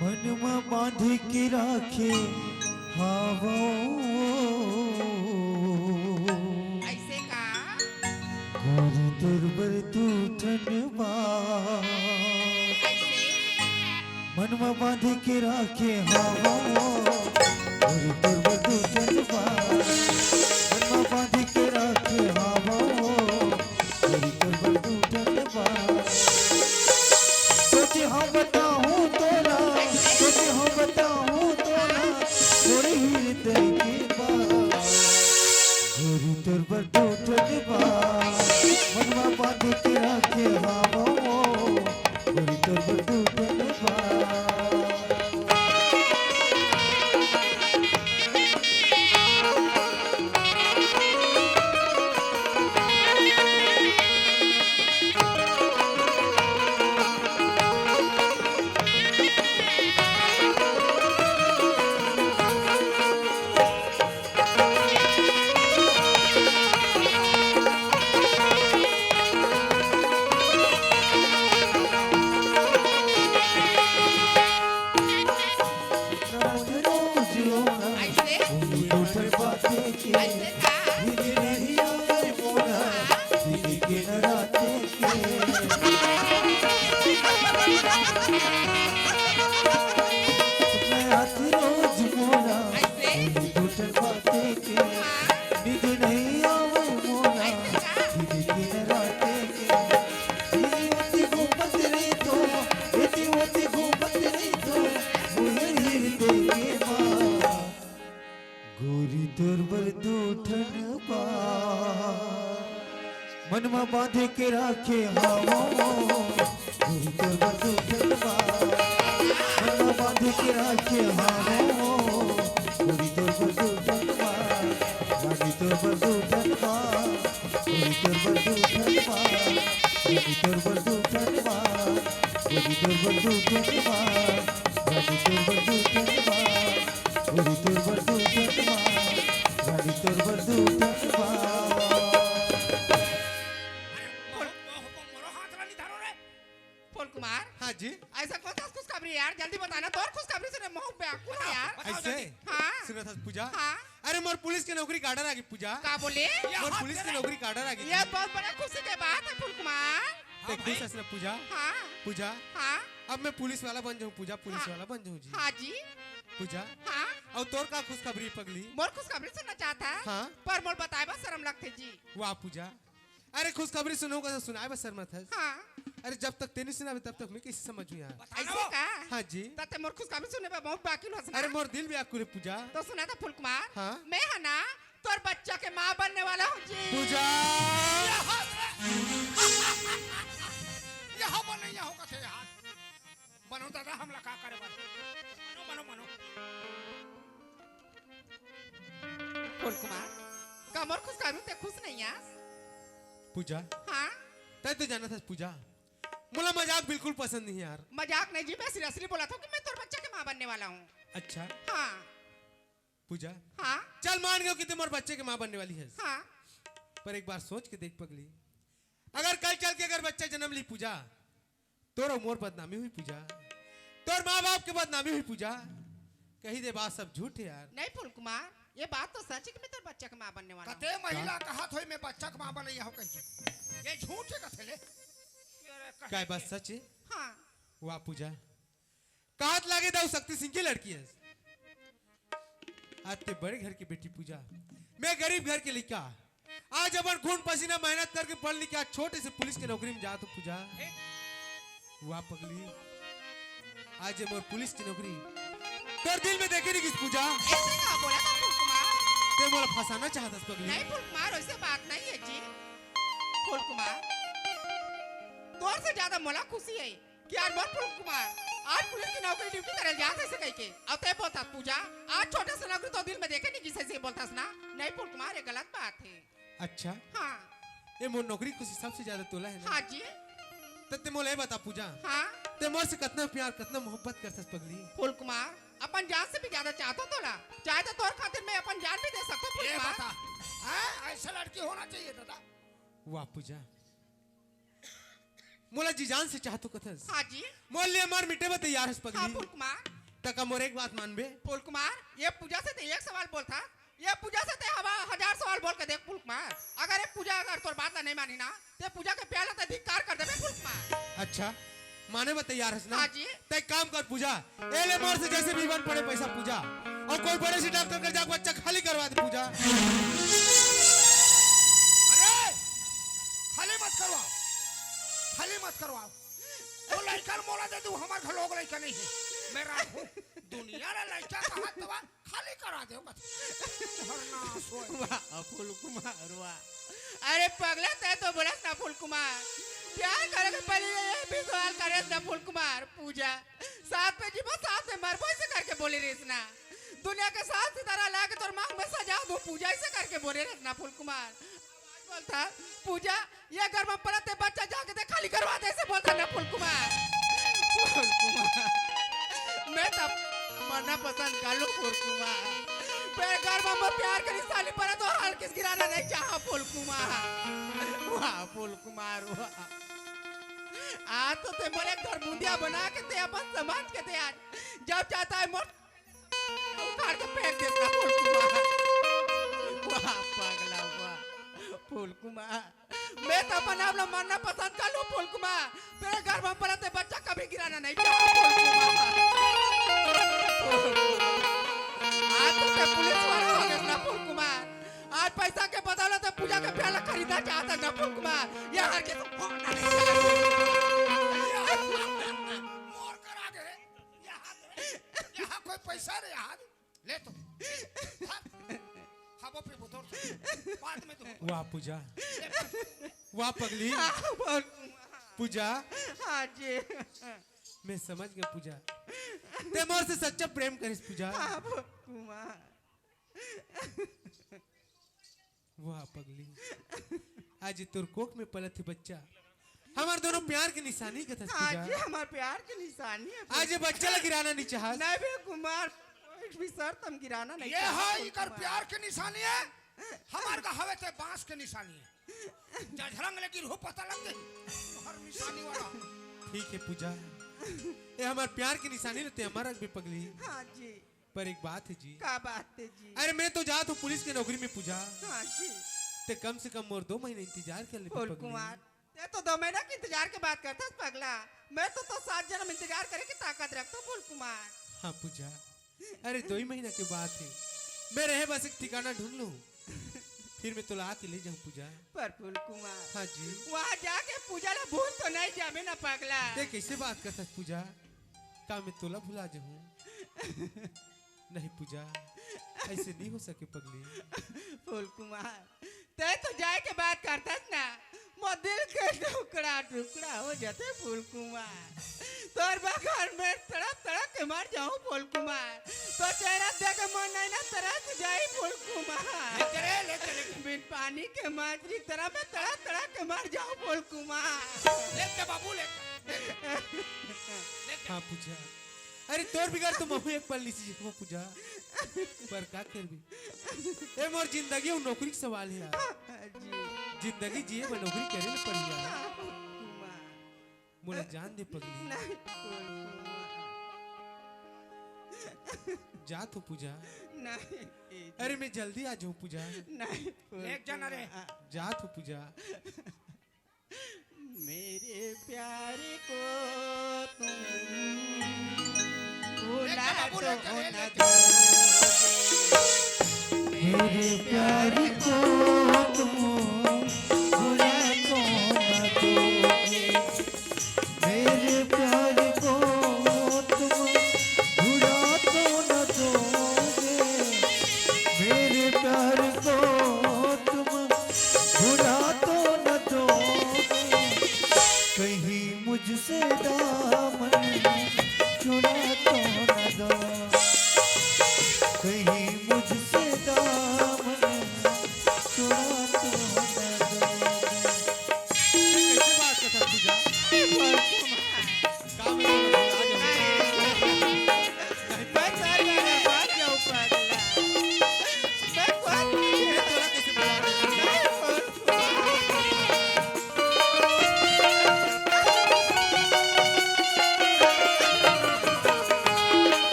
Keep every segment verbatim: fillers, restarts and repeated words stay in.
मन म बांध के राखे हावो। ऐसे का? गोरी तोर बर दू ठन बात। ऐसे? मन म बांध के राखे हावो। गोरी तोर बर दू ठन बात। मन म बांध के राखे हावो। गोरी तोर बर दू ठन बात। सोचे हंव बताहूं तोला, सोचे हंव बताहूं तोला, गोरी हृदय के बात। गोरी तोर बर दू ठन बात, मन म बांध के राखे हावो। गोरी तोर बर दू ठन बात। ऐसे? ऐसे का? ऐसे? हाँ। ऐसे का? गोरी तोर बर दू ठन बात, मन म बांध के राखे हावो। गोरी तोर बर दू ठन बात, मन म बांध के राखे हावो। गोरी तोर बर दू ठन बात, रानी तोर बर दू ठन बात। गोरी तोर बर दू ठन बात, रानी तोर बर दू ठन बात। गोरी तोर बर दू ठन बात, रानी तोर बर दू ठन बात। गोरी तोर बर दू ठन बात, रानी तोर बर दू ठन बात। अरे, मोरो, मोरो, मोरो हाथ ला नी धरो रे। फूल कुमार। हाँ जी। ऐसा कौन सा खुशखबरी है यार, जल्दी बताना, तोर खुशखबरी सुने, महूं व्याकुल हंव यार। बताओ ऐसे? जल्दी। हाँ। सुनत हस पूजा? हाँ। अरे, मोर पुलिस के नौकरी के order आ गे पूजा। का बोले? मोर पुलिस के नौकरी के order आ गे। ये बहुत बड़ा खुशी के बात है फूल कुमार। तैं खुश हस ना पूजा? हाँ। पूजा। हाँ। अब मैं पुलिस वाला बन जाहूं पूजा, पुलिस हाँ। वाला बन जाहूं जी। हाँ जी। पूजा। हाँ। अउ तोर का खुशखबरी पगली? मोर खुशखबरी सुनना चाहत हस? हाँ। पर मोर बताए बर शरम लगथे जी। वाह पूजा, अरे खुशखबरी सुनहूं कथे त सुनाए बर शरमाथस। हाँ। अरे जब तक तैं नइ सुनाबे तब तक मैं कइसे समझहूं यार? ऐसे का? हाँ जी। त तैं मोर खुशखबरी सुने बर बहुत व्याकुल हस ना? अरे मोर दिल व्याकुल हे पूजा। त सुना त फूल कुमार। हाँ। मैं ह ना तोर बच्चा के माँ बनने वाला हूँ जी। पूजा। यहाँ बने, यहाँ कथे यहाँ। बनो दादा, हमला का करे बर? बनो, बनो, बनो। फूल कुमार, का मोर खुशखबरी म तैं खुश नइ हस? पूजा। हाँ? तैं तो जानत हस पूजा, मोला मजाक बिल्कुल पसंद नहीं यार। मजाक नहीं जी, मैं seriously बोलत हूँ कि मैं तोर बच्चा के माँ बनने वाला हूँ। अच्छा। हाँ। पूजा। हाँ। चल मान गेंव कि तैं मोर बच्चे के माँ बनने वाली हस। हाँ। पर एक बार सोच के देख पगली, अगर कल चल के अगर बच्चा जन्म ली पूजा, तोर अउ मोर बदनामी होही पूजा, तोर माँ बाप के बदनामी होही पूजा। कहि दे बात सब झूठ हे यार। नहीं फूल कुमार, ये बात तो सच हे कि मैं तोर बच्चा के माँ बनने वाला हूँ। कते महिला का? कहत होही मैं बच्चा के माँ बनइया हूँ कहिके। ये झूठ हे कथे ले। ये रे कहे काय बात के। सच हे? हाँ। वाह पूजा, कहत लागे दाऊ शक्ति सिंह के लड़की हस। आज तैं बड़े घर के बेटी पूजा, मैं गरीब घर के लइका। आज अपन खून पसीना मेहनत करके पढ़ लिख के आज छोटे से पुलिस के नौकरी में जात हूँ पूजा। वाह पगली, आज ये मोर पुलिस की नौकरी तोर दिल में देखे नहीं गिस पूजा। ऐसे का बोला था फूल कुमार? तैं मोला फंसाना चाहत हस पगली। नहीं फूल कुमार, वैसे बात नहीं है जी। फूल कुमार, तोर से ज्यादा मोला खुशी है कि आज मोर फूल कुमार आज पुलिस की नौकरी ड्यूटी करे जात हे कहिके। अउ तैं बोलथस पूजा, आज छोटे से नौकरी तोर दिल में देखे नहीं गिस हे बोलथस ना। नहीं फूल कुमार, ये गलत बात है। अच्छा। हाँ। ये मोर नौकरी खुशी सबसे ज्यादा तोला है ना? हाँ जी। त तैं मोला ये बता पूजा। हाँ। तैं मोर से कतना प्यार, कतना मोहब्बत करथस पगली? फूल कुमार, अपन जान से भी ज्यादा चाहत हूँ तोला। चाहे तो तोर खातिर मैं अपन जान भी दे सकत हूँ फूल कुमार। बता। हाँ? ऐसा लड़की होना चाहिए दादा। वाह पूजा, मोला जी जान से चाहत हो कथस। हाँ जी। मोर ले मर मिटे बर तैयार हस हाँ पगली। फूल कुमार। त का मोर एक बात मानबे? फूल कुमार, ये पूजा से ते एक सवाल बोलथस, ये पूजा से ते हवा हजार सवाल बोल के देख फूल कुमार। अगर ये पूजा अगर तोर बात ला नहीं मानी ना, ते पूजा के प्यार ला ते धिक्कार कर देबे फूल कुमार। अच्छा, माने बर तैयार हस ना? हाँ जी। ते काम कर पूजा, ए ले मोर से जैसे भी बन पड़े पैसा पूजा, अउ कोई बड़े से डॉक्टर कर जाके बच्चा खाली करवा दे पूजा। अरे, खाली मत करवाव, खाली मत करवाव। वो लइका ल मोला दे दू, हमर घर लोग लइका नहीं है। मैं राखूं दुनिया ला लइका कहा तवा खाली करा दे बस। हरना सोए। वाह फूल कुमार वाह। अरे पगला, ते तो बोलस ना फूल कुमार, प्यार करे के पहले ये भी सवाल करेस ना फूल कुमार। पूजा, साथ में जीबो साथ में मरबो, ऐसे करके बोले रेस ना। दुनिया के सात सितारा ला के तोर मांग में सजा दो पूजा, ऐसे करके बोले रेस ना फूल कुमार। बोलता पूजा, ये घर में पड़त हे बच्चा जाके ते खाली करवा दे, ऐसे बोलता ना फूल कुमार। फूल कुमार, मैं तब मरना पसंद कर लूं फूल कुमार। फिर घर में प्यार के निशानी पड़ा तो हर किस गिराना नहीं चाहा फूल कुमार। वाह फूल कुमार वाह। आज तो ते मोरे घर मुंदिया बना के ते अपन समाज के ते आज जब चाहता है मोर उखाड़ के फेंक देता फूल कुमार। वाह पगला वाह फूल कुमार। मैं तो अपन आप ला मरना पसंद कर लूं फूल कुमार। तेरे घर में पड़त हे बच्चा कभी गिराना नहीं चाहा फूल कुमार। आज तो ते पुलिस वाला हो गया ना फूल कुमार। आज पैसा के बदौलत ते पूजा के प्याला खरीदा चाहता ना फूल कुमार। ये हर के तो मोर करा दे। यहाँ, यहाँ कोई पैसा रे यार। ले तो। हाँ। खाबो पीबो तोर से। बाद में तो। वाह पूजा, ले, वाह पगली। हाँ, बोल। पूजा, हाँ जी। मैं समझ गया पूजा, ते मोर से सच्चा प्रेम करिस पूजा। हाँ, बोल कुमार। वाह पगली, आज ये तोर कोख में पलत हे बच्चा, हमार दोनों प्यार के निशानी कथस हाँ पूजा। जी, हमार प्यार के निशानी है। आज ये बच्चा ला गिराना नहीं चाहस। नहीं बे कुमार, कोई भी शर्त हम गिराना नहीं ये चाहत है फूल इकर कुमार। प्यार के निशानी है, हमार का हवे ते बांस के निशानी है। जजरंग ले गिरहू पता लग गई, हर निशानी वाला। ठीक है पूजा, ये हमार प्यार के निशानी रहते हमारा भी पगली। हाँ जी। पर एक बात है जी। का बात है जी? अरे मैं तो जात हूँ पुलिस के नौकरी में पूजा। हाँ जी। ते कम से कम मोर दो महीना इंतजार कर ले फूल पगली। कुमार, ते तो दो महीना के इंतजार के बात करता है पगला। मैं तो, तो सात जन्म इंतजार करे की ताकत रखता हूँ फूल कुमार। हाँ पूजा, अरे दो ही महीना के बात है, मैं रहे बस एक ठिकाना ढूंढ लूँ, फिर मैं तोला आके ले जाऊँ पूजा। पर फूल कुमार, हाँ जी। वहाँ जाके पूजा ला भूल तो नहीं जाबे ना पगला। ते कैसे बात करता है पूजा? का मैं तोला भुला जाऊँ? नहीं पूजा, ऐसे नहीं हो सके पगली। फूल कुमार, ते तो जाए के बात करतस ना, मोर दिल के टुकड़ा टुकड़ा हो जाते फूल कुमार। तोर बगल में तड़प तड़प के मर जाऊं फूल कुमार। तो चेहरा देख के मन नहीं ना तरस जाई फूल कुमार। ले चले, ले चले। बिन पानी के मछली तरह मैं तड़प तड़प के मर जाऊं फूल कुमार। ले के बाबू, ले के। ले के। हाँ पूजा, अरे तोर बिगर तो महू एक पल नहीं जी वो पूजा। पर का करबे? ए मोर जिंदगी अउ नौकरी के सवाल है यार। जी। जिंदगी जिए बर नौकरी करे ल पड़ी यार। कुमार। मोला जान दे पगली। नहीं, कुमार। जात हूँ पूजा। नहीं, ए अरे मैं जल्दी आ जाऊँ पूजा। नहीं, ले एक जना रे। कुमार। जात हूँ पूजा। मेरे प्यार को तुम भुला तो न दोगे। मेरे प्यार को तुम भुला तो न दोगे। मेरे प्यार को तुम भुला तो न दोगे। मेरे प्यार को तुम भुला तो न दोगे। कहीं मुझसे दामन छुड़ा तो न दो। कहीं मुझसे दामन छुड़ा तो न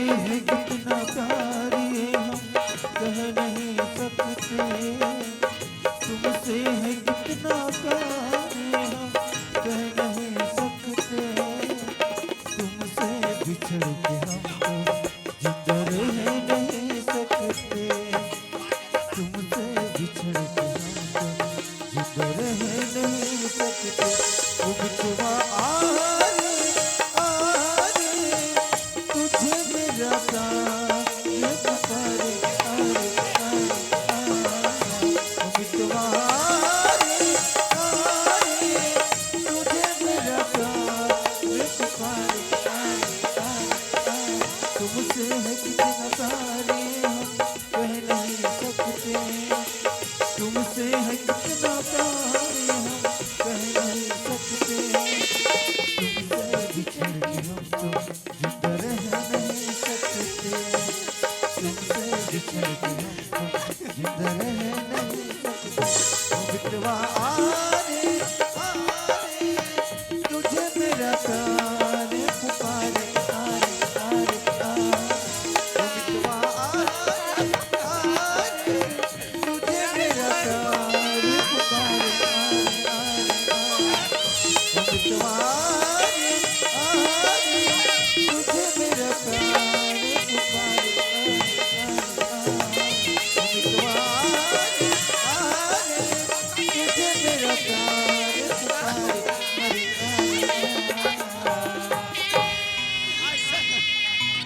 है कितना प्यार ये हम कह नहीं सकते, तुमसे है कितना प्यार ये हम कह नहीं सकते, तुमसे बिछड़ के हम तो जिंदा रह नहीं सकते, तुमसे बिछड़ के हम तो जिंदा रह नहीं सकते। ओ मितवा आ रे, आ रे, तुझे मेरा प्यार पुकारे, आ रे, आ रे, आ रे। ओ मितवा आ रे, आ रे, तुझे मेरा प्यार पुकारे, आ रे, आ रे, आ रे। तुमसे है कितना प्यार हम कह नहीं सकते, तुमसे है कितना प्यार हम कह नहीं सकते, तुमसे बिछड़ के हम तो जिंदा रह नहीं सकते, तुमसे बिछड़ के हम तो जिंदा रह नहीं सकते। ओ मितवा आ रे, आ रे, तुझे मेरा प्यार पुकारे, आ रे, आ रे, आ रे। ओ मितवा आ रे, आ रे, तुझे मेरा प्यार पुकारे, आ रे, आ रे, आ रे। ओ मितवा आ रे, आ रे, तुझे मेरा प्यार पुकारे, आ रे, आ रे, आ रे। ओ मितवा आ रे, आ रे, तुझे मेरा प्यार पुकारे, आ रे, आ रे, आ रे। ऐसे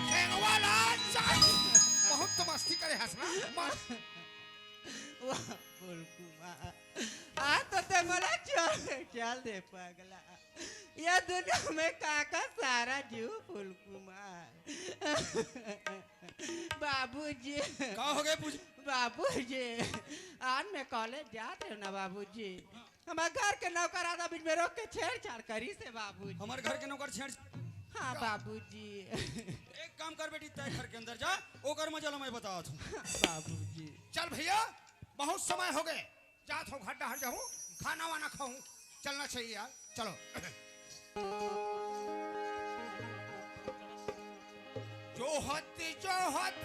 ठेंगवा ला चाल। बहुत तो मस्ती करे हंस ना। वाह, फूलकुमार। आज तो ते मोला चल, चल दे पगला। ये दुनिया में का का सारा जीव फूलकुमार। बाबूजी। का हो गए पूछ? बाबूजी, आज मैं कॉलेज जात रहे ना बाबूजी। हमारे घर के नौकर आधा बीच में रोक के छेड़छाड़ करिस हे बाबूजी। हमारे घर के नौकर छेड़? हाँ बाबूजी। एक काम कर बेटी, तय घर के अंदर जा, ओकर मजा ला मैं बतात हूँ। बाबूजी। चल भैया, बहुत समय हो गए, जात हूँ घर डहर जाहूँ, खाना वाना खाहूँ, चलना चाहिए यार, चलो। जोहत जोहत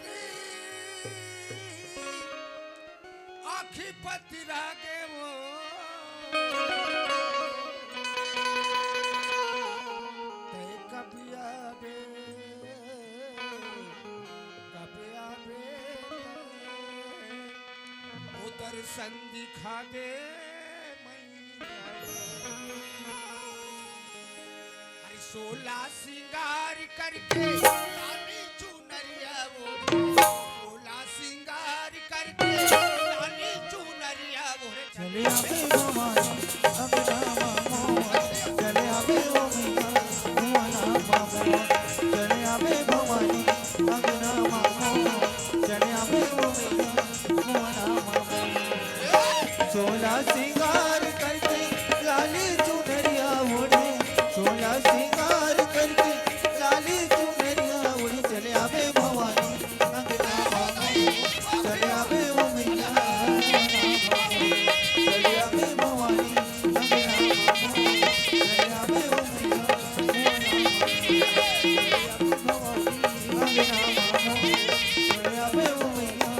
आँखी पतिरा गे वो, तैं कब आबे, कब आबे, ओ दर्शन दिखा दे मैया। अरे सोला सिंगार करके लाली चुनरिया ओढ़े, सोला सिंगार करके लाली चुनरिया ओढ़े। चले आबे भवानी अंगना मा मोर, चले आबे ओ मैया भुवना मा मोर, चले आबे भवानी अंगना मा मोर, चले आबे ओ मैया भुवना मा मोर। सोला सिंगार करके लाली चुनरिया ओढ़े, सोला सिंगार करके लाली चुनरिया ओढ़े, चले आबे भवानी अंगना मा मोर, चले आबे ओ मैया, चले आबे भवानी अंगना मा मोर, चले आबे ओ मैया, चले आबे भवानी अंगना मा मोर, चले आबे ओ मैया।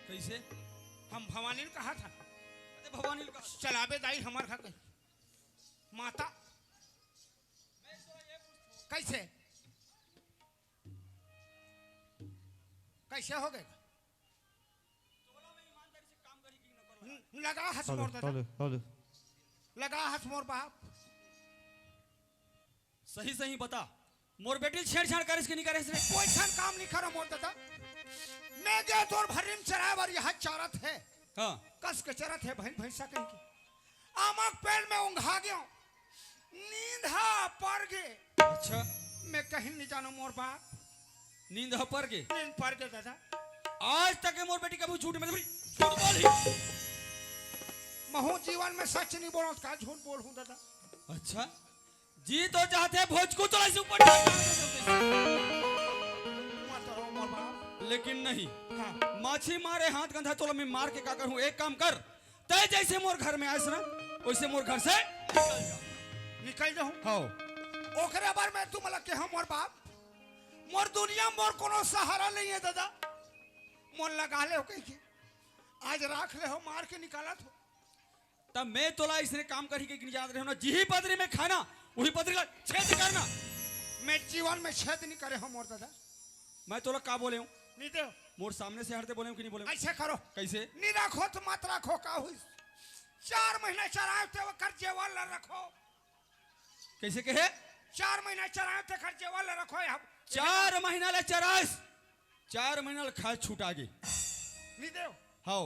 कैसे? हम भवानी ल कहा था। अरे भवानी ल कहा। चलाबे दाई हमार घर कहीं। माता। कैसे? कैसे हो गए? लगा हस मोर दादा। लगा हस मोर बाप। सही सही बता, मोर बेटी ल छेड़छाड़ करिस के नहीं करिस रे? कोई सन काम नहीं करो मोर दादा। मैं गे तोर भर्री म चराए बर, यहाँ चरत हे। हाँ। कस के चरत हे, भैंस भैंसा कहीं के। आमा के पेड़ में उंघा गयो। नींद हा पर गे। अच्छा। मैं कहीं नहीं जानो मोर बाप। नींद हा पर गे? नींद पर गे दादा। आज तक ये मोर बेटी कभी झूठ, मतलब झूठ बोली। महू जीवन में सच नहीं बोलो, का झूठ बोलूं दादा? अच्छा। जी तो चाहते हैं भोज को तोला से ऊपर डाल दे। मत रहो मोर बाप। लेकिन नहीं। हाँ। माछी मारे हाथ गंधा तोला मैं मार के का करूं? एक काम कर, तय जैसे मोर घर में आयस ना, ओइसे मोर घर से निकल जाव। निकल जाहूं। हव। ओकरे बर मैं तुमला केहेंव मोर बाप, मोर दुनिया मोर कोनो सहारा नइ हे दादा। मोर लगा लेव कहिके आज राख लेहव, मार के निकालत हव। त मैं तोला अइसने काम करही कहिके नइ जानत रहेंव ना, जिही पदरी में खाना, उही पदरी ला छेद करना। मैं जीवन में छेद नइ करे हंव मोर दादा। मैं तोला का बोलेंव? नइ देव। मोर सामने से हट दे बोलेंव कि नइ बोलेंव? अइसे करो। कइसे? नइ राखो त मत राखो, का होइस? चार महीना चराएंव ते ओकर जेवर ला रखो। कइसे कहे? चार महीना चराएंव तेकर जेवर ला रखो। चार महीना ले चराएस, चार महीना ले खाए छूटा गे। नइ देव। हव।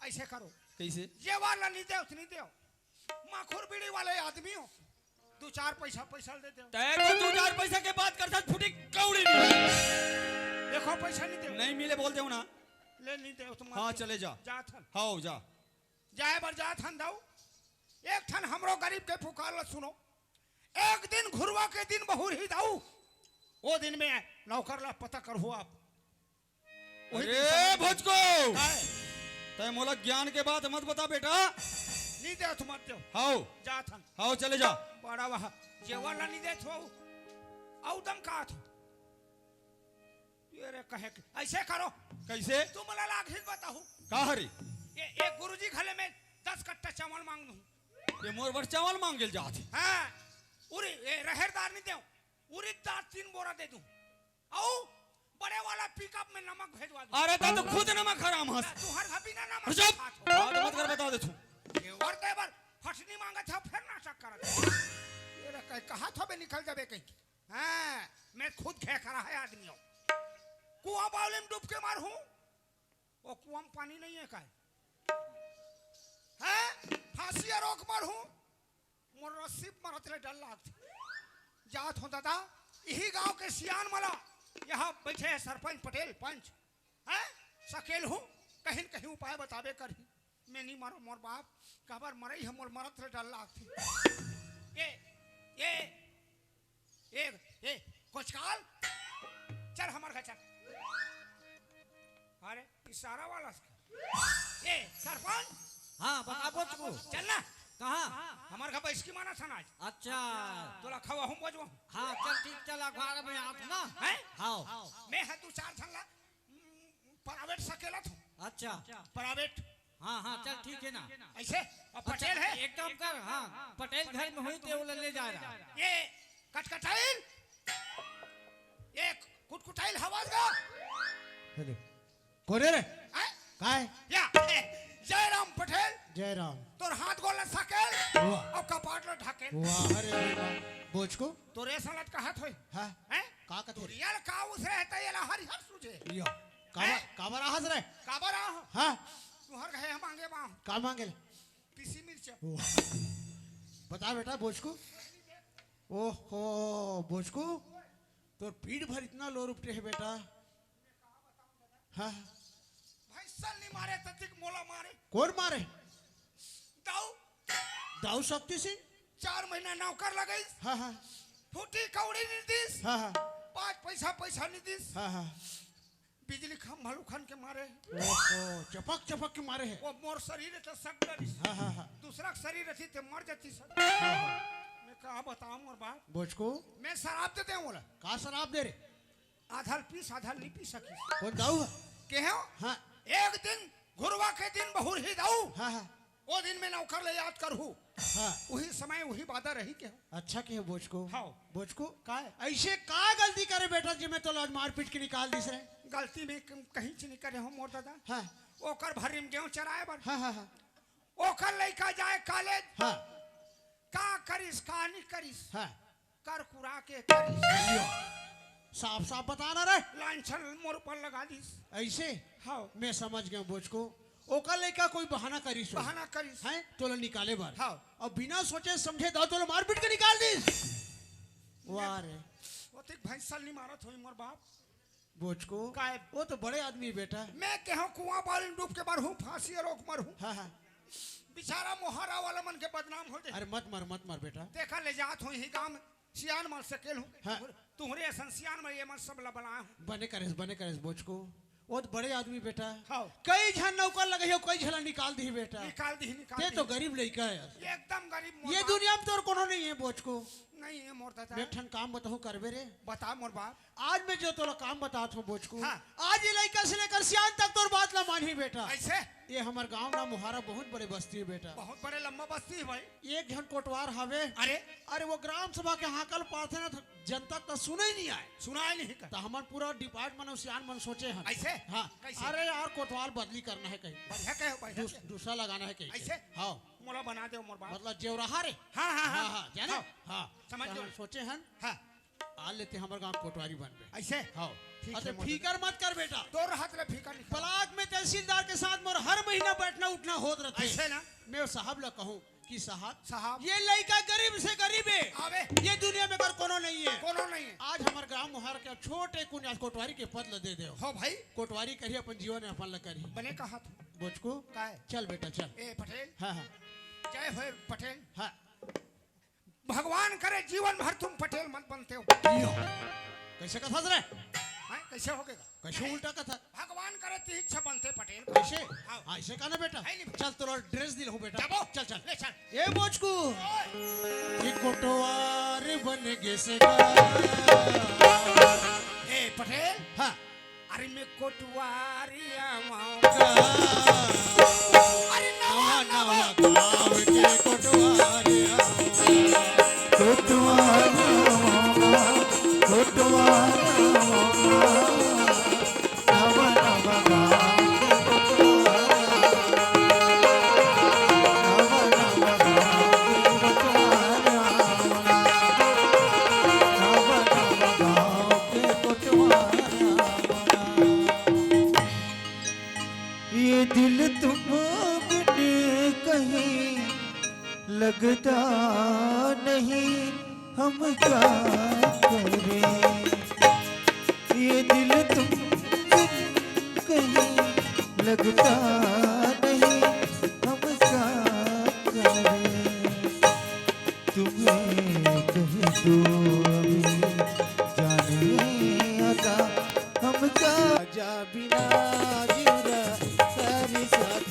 अइसे करो। कइसे? जेवर ला नइ देव त नइ देव। माखुर बीड़ी वाले आदमी हो, दू चार पइसा पइसा ल दे देव। तैं तो दू चार पइसा के बात करथस, फूटी कौड़ी नइ हे। एको पइसा नइ देव। नइ मिले बोल देव ना। ले नइ देव त मत देव। चले जा। जात हन। हव, जा। जाए बर जात हन दाऊ। एक ठन हमरो गरीब के पुकार ल सुनो। एक दिन घुरवा के दिन बहुरही दाऊ, ओ दिन में नौकर ला पता करहू आप। अरे भोजको, तैं मोला ज्ञान के बात मत बता बेटा। नइ देव त मत देव। हव। जात हन। हव, चले जा। बड़ा वाह, जेवर ला नइ देत हव। अउ दम का थो? ये रे कहे के, अइसे करो। कइसे? तुमला लागही बताहूं। का हरे? ये, ये गुरुजी घले में दस कट्टा चावल मांग दूं। ये मोर बर चावल मांगे ल जात हे। हां, उरी, ये रहेर दार नइ देव, उरीद दार तीन बोरा दे दूं। अउ बड़े वाला पिकअप में नमक भेजवा दूं। अरे, तैं तो खुद नमक हराम हस। तुंहर घर बिना नमक खात हो। बात मत कर, बता देथंव। जेवर दे बर फटनी मांगत हव, फेर नाटक करत हव। ये रे कहे, कहां थव बे निकल जाबे कहिके। हां, मैं खुद खेखरा हे आदमी हंव। कुआं बावली में डूब के मरहूं, ओ कुआं में पानी नइ हे काय? हां, फांसी अरोक मरहूं, मोर रस्सी मरत ले डर लागथे। जात हंव दादा, इही गांव के सियान मन ला, यहां बइठे हे सरपंच पटेल, पंच, हां, सकेलहूं, कहीं न कहीं उपाय बताबे करही। मैं नइ मरों मोर बाप, काबर मरई हे, मोर मरत ले डर लागथे। ये, ये, ए, ए, कोचकाल, चल हमर घर चल। अरे, इशारा वाला से। ए, सरपंच। हां, बता बोचकू। चल ना। कहां? हमर घर बैसकी मानत हन आज। अच्छा। तोला खवाहूं बोचकू। हां, चल ठीक, चल अखबार में आप ना। हैं? हां। मैं हंव दू चार झन ला प्राइवेट सकेलत हंव। अच्छा। प्राइवेट। हां, हां, चल ठीक हे ना। अइसे? अब अच्छा, पटेल हे? एक काम कर, हां, पटेल घर में होही ते ओला ले जा रहा। ये कटकटाइल, ये कुटकुटाइल हवस गा। हेलो। कोन हे रे? हैं? काय? या, जयराम पटेल। जयराम। तोर हाथ गोड़ ला सकेल, वाह। अउ कपाट ला ढकेल। वाह, अरे वाह। बोचकू? तोर ए साला कहत होही। हां। हैं? का कथे? दुरिया ल का उसरे हे त एला हरिहर सूझे। यो। काबर, हैं? काबर आहस रे? काबर आह? हां। तुंहर घर मांगे बा। का मांगे ले? पीसी मिर्चा। ओ। बता बेटा, बोचकू। ओहो, बोचकू। तोर पीठ भर इतना लोर उपटे हे बेटा। हां। भैंसा नइ मारे ततिक मोला मारे। कोन मारे? दाऊ। दाऊ शक्ति सिंह? चार महीना नौकर लगइस। हां, हां। फूटी कौड़ी नइ दिस। हां, हां। पांच पइसा, पइसा नइ दिस। हां, हां। बिजली खंभा ल उखन के मारे। ओहो, चपक, चपक के मारे हे। ओ मोर शरीर हे त सक डरिस। हां, हां, हां। दूसरा के शरीर रहितिस त मर जातिस। हां, हां। मैं का बतावंव मोर बाप। बोचकू। मैं शराब दे देवंव ओला। का शराब दे रे? आधा ल पीस, आधा ल नइ पी सकिस। कोन दाऊ हे? केहेंव? हां। एक दिन घुरवा के दिन बहुरही दाऊ। हां, हां। ओ दिन में नौकर ला याद करहूं। हां। उही समय उही बादा रही केहेंव। अच्छा केहेंव बोचकू। हां। बोचकू। काय? अइसे का गलती करे बेटा जे मैं तोला आज मारपीट के निकाल दिस रे? गलती मैं कहीं च नइ करे हंव मोर दादा। हां। ओकर भर्री में गेहूं चराए बर। हां, हां, हां। ओकर लइका जाए कॉलेज। हां। का करिस, का नइ करिस। हां। कर कुरा के करिस। यो। साफ साफ बता ना रे। लांछन मोर ऊपर लगा दिस। अइसे? हां। मैं समझ गेंव बोचकू। ओकर लइका कोई बहाना करिस हो। बहाना करिस। हैं? तोला निकाले बर। हां। अउ बिना सोचे समझे दाऊ तोला मारपीट के निकाल दिस। वाह रे। ओतिक भैंसा नइ मारत होही मोर बाप। बोचकू। काय? ओ तो बड़े आदमी बेटा। मैं केहेंव कुआं बावली में डूब के मरहूं, फांसी अरोक मरहूं। हां, हां। बिचारा मोहारा वाला मन के बदनाम हो जाही। अरे मत मर, मत मर बेटा। तेकर ले जात हंव इही गांव में सियान मन ल सकेलहूं। हां। तुंहरे असन सियान मन ये मन सब ला बलाए हंव। बने करेस, बने करेस बोचकू। बहुत बड़े आदमी बेटा। हाँ। कई झन नौकर लगे हो, कई झन ला निकाल दिही बेटा। निकाल दिही, निकाल ते तो दिही। गरीब लइका है। एकदम गरीब मोर ये बाप। दुनिया में तोर कोनो नहीं है बोचकू। नहीं है मोर दादा। एक ठन काम बताहूँ करबे रे। बता मोर बाप। आज मैं जो तोला काम बतात हूँ बोचकू। हाँ। आज ये लइका से लेकर सियान तक तोर बात ला मानही बेटा। ऐसे? ये हमर गांव ना मोहारा बहुत बड़े बस्ती है बेटा। बहुत बड़े लंबा बस्ती है भाई। एक झन कोटवार हवे। अरे? अरे वो ग्राम सभा के हाकल पाथे ना, जनता त सुने ही नहीं आए। सुनाए नहीं कर। त हमन पूरा डिपार्टमेंट अउ सियान मन सोचे हन। ऐसे? हाँ। कैसे? अरे यार, कोटवार बदली करना है कहीं। बढ़िया कहे, बढ़िया दूस-, कहे। दूसरा लगाना है कहीं। ऐसे? हाँ। मोला बना दे मोर बाप। मतलब जेवराहा रे। हाँ, हाँ, हाँ। हाँ, हाँ, जाने? हाँ। हाँ। समझ त गयो। हमन सोचे हन। हाँ। आ लेते हमर गांव कोटवारी बनबे। ऐसे? हाँ। ठीक अरे है, मोर फिकर मत कर बेटा। तोर हाथ ले फिकर निकाल। ब्लॉक में तहसीलदार के साथ मोर हर महीना बैठना उठना होत रहते। ऐसे ना? मैं साहब ला कहूँ कि साहब, साहब। ये लइका गरीब से गरीब है। आवे। ये दुनिया में अगर कोनो नहीं है। कोनो नहीं है। आज हमर गांव मोहारा के छोटे कुनिया कोटवारी के पद ल दे दे। हो भाई। कोटवारी करी अपन जीवन में अपन ल करी। बने कहा तू। बोचकू? काय? चल बेटा चल। ए पटेल। हाँ, हाँ। जय हो पटेल। हाँ। भगवान करे जीवन भर तुम पटेल मत बनते हो। यो। कैसे कथस रे? हैं? कैसे हो गया? कैसे उल्टा कथा? भगवान करे ती इच्छा बनते पटेल। कैसे? हाँ। हाँ, ऐसे कहना बेटा। है नहीं। चल, तोला ड्रेस दिल हो बेटा। जाबो। चल, चल। ले चल। ए बोचकू। ओए। ये कोटवार बन गे से गा। ए पटेल। हाँ। अरे मैं कोटवारी आवां। अरे नवा नवा गांव के कोटवारी आवां। कोटवारी आवां, कोटवारी आवां। नवा नवा गांव के कोटवारी आवां। नवा नवा गांव के कोटवारी आवां। नवा नवा गांव के कोटवारी आवां। ये दिल तुम बिन कहीं लगता नहीं, हम क्या करें? ये दिल तुम बिन कहीं लगता नहीं, हम क्या करें? तुम्हें कह दो अभी जाने अदा, हम क्या जा बिना जीरा सारी साथ।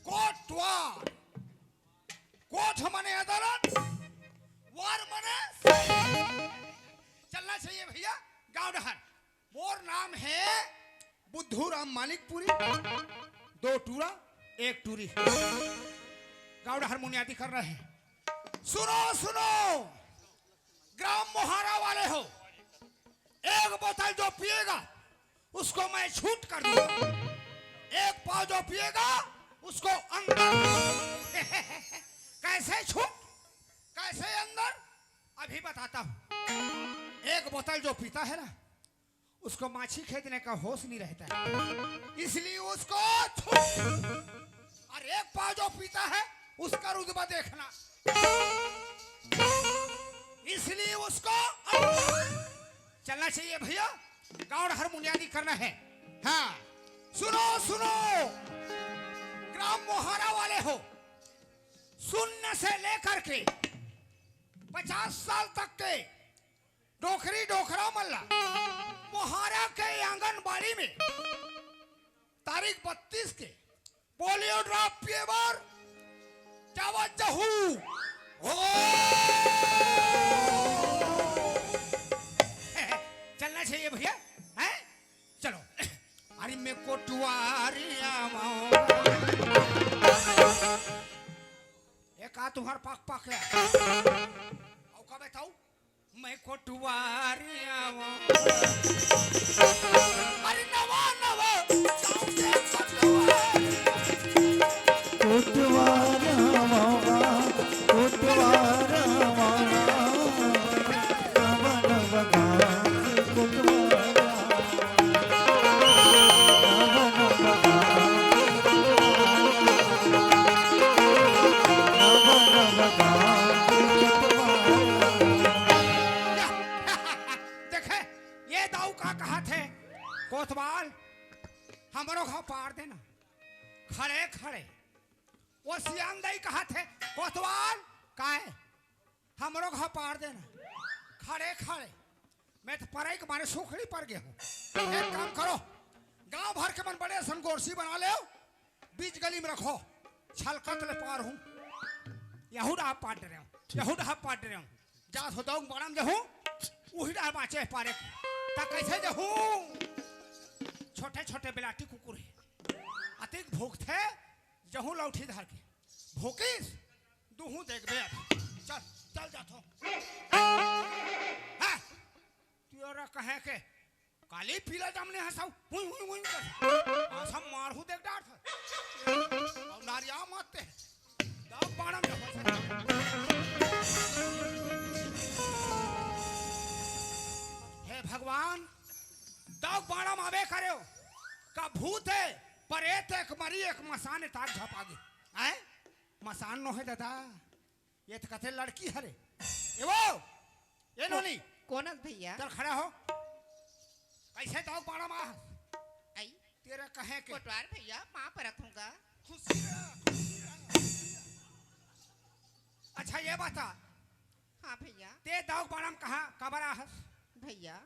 कोटवार। कोट मने अदालत, वार मने चलना चाहिए भैया। गांव डहर, मोर नाम है बुद्धू राम मानिकपुरी, दो टूरा, एक टूरी। गांव डहर मुनियादी कर रहे हैं। सुनो, सुनो, ग्राम मोहारा वाले हो, एक बोतल जो पिएगा, उसको मैं छूट कर दूंगा। एक पाव जो पिएगा, उसको अंदर। कैसे छूट, कैसे अंदर, अभी बताता हूँ। एक बोतल जो पीता है ना, उसको माछी खेदने का होश नहीं रहता है, इसलिए उसको छूट। और एक पाव जो पीता है, उसका रुतबा देखना, इसलिए उसको अंदर। चलना चाहिए भैया, गांव हर मुनियादी करना है। हाँ, सुनो, सुनो, ग्राम मोहारा वाले हो, शून्य से लेकर के पचास साल तक के डोकरी डोकरा मन ला मोहारा के आंगनबाड़ी में तारीख बत्तीस के पोलियो ड्रॉप पिए बर जावत जहू। हो। चलना चाहिए भैया, हैं? चलो। अरे मैं कोटवा कोटवार आवा। अरे नवा नवा गाँव के कोटवार। कोटवार आवा, कोटवार आवा, नवा नवा गाँव के कोटवार आवा। देखे, ये दाऊ का कहा थे, कोतवाल, हमरो घाव पार देना। खड़े खड़े वो सियान दाई कहा थे, कोतवाल, काय? हमरो घाव पार देना। खड़े खड़े मैं तो परई के मारे सुखड़ी पर गया हूँ। एक काम करो, गांव भर के मन बड़े असन गोरसी बना ले, बीच गली में रखो, छलकत ले पार हूँ। यहू डहा पार डरे हूँ, यहू डहा पार डरे हूँ। जात हो दौग बाड़म जहूँ, उही डहा बाँचे पारे। ता कैसे जहूँ? छोटे छोटे बिलाटी कुकुर हे, अतिक भूख थे, जहूँ लौठी धर के। भूकिस, दुहूँ देखबे अब। चल, चल जात हो। हाँ, तोरा कहे के काली पीला जामने हंसाऊ, हुई, हुई, हुई कर। आसा मारहूँ देख डार था। और नारिया मत ते। दौग बाड़म जब हे भगवान, दौग बाड़म आवे करे हो। का भूत हे, परेत हे, एक मरी, एक मसान हे, ताक झपा गे। हैं? मसान नो हे दादा, ये तो कथे लड़की हरे। ए वो, ए नोनी, कोन अस भैया? चल खड़ा हो। कैसे दौग बाड़म आहस? आई। तेरा कहे के? कोटवार भैया, पाँव परत हूँ गा। खुशी रह, खुशी रह, खुशी रह। अच्छा, ये बता। हाँ भैया। ते दौग बाड़म कहाँ, काबर आहस? भैया,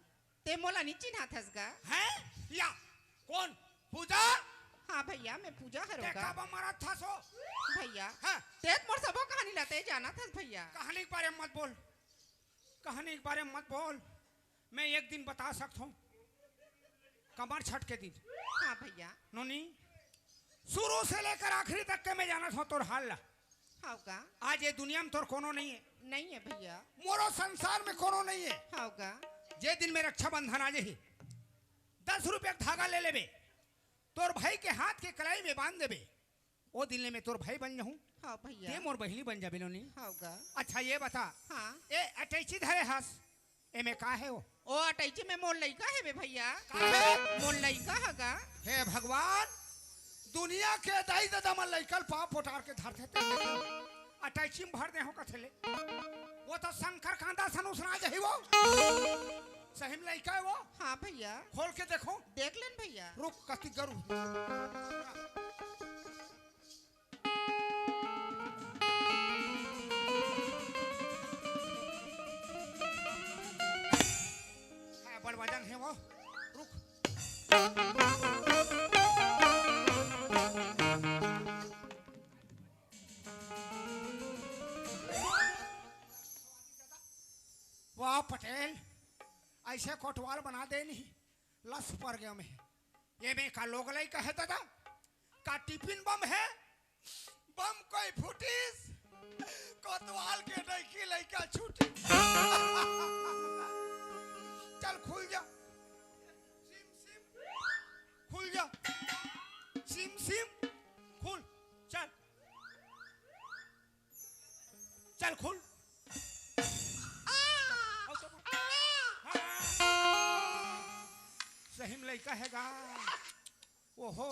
ते मोला नी चिन्हाथस गा? हैं? या, कोन? पूजा? हाँ भैया, मैं पूजा हरों गा। देखा बा मरत था सो। भैया, हाँ। ते त मोर सबो कहानी ला ते जानथस भैया। कहानी के बारे में मत बोल, कहानी के बारे में मत बोल। मैं एक दिन बता सकत हूँ, कमर छठ के दिन। हाँ भैया। नोनी, शुरू से लेकर आखिरी तक के मैं जानत हूँ तोर हाल ला। हव का? आज ये दुनिया में तोर कोनो नहीं है। नहीं है भैया। मोरो संसार में कोनो नहीं है। हव का? जे दिन में रक्षाबंधन आ जाही, दस रुपया के धागा ले लेबे, तोर भाई के हाथ के कलाई में बांध देबे, ओ दिन ले मैं तोर भाई बन जाहूँ। हाँ भैया। ते मोर बहिनी बन जाबे नोनी। हव का? अच्छा ये बता। हाँ। ए अटैची धरे हस, एमे का हे वो? ओ अटैची में मोर लइका हे बे भैया। का हे? मोर लइका हे गा। हे भगवान, दुनिया के दाई ददा मन लइका ल पाँव पोटार के धरथे ते। अटैची में भर दे हो कथे ले। वो तो शंकर कांदा सन उसना जाही वो। सही में लइका हे वो? हाँ भैया। खोल के देखो। देख लेन भैया। रुक, कति गरु। हाँ, बड़ वजन हे वो। रुक। वाह पटेल, ऐसे कोटवाल बना दे नहीं, लस पर गया मैं। ये में का लोग लइका हे दादा? का टिफिन बम हे? बम कोई फूटिस? कोतवाल के नइकी लइका छूटिस। चल खुल जा। SIM, SIM. खुल जा। SIM, SIM. खुल। चल। चल खुल। हाँ। सही में लइका हे गा। ओहो,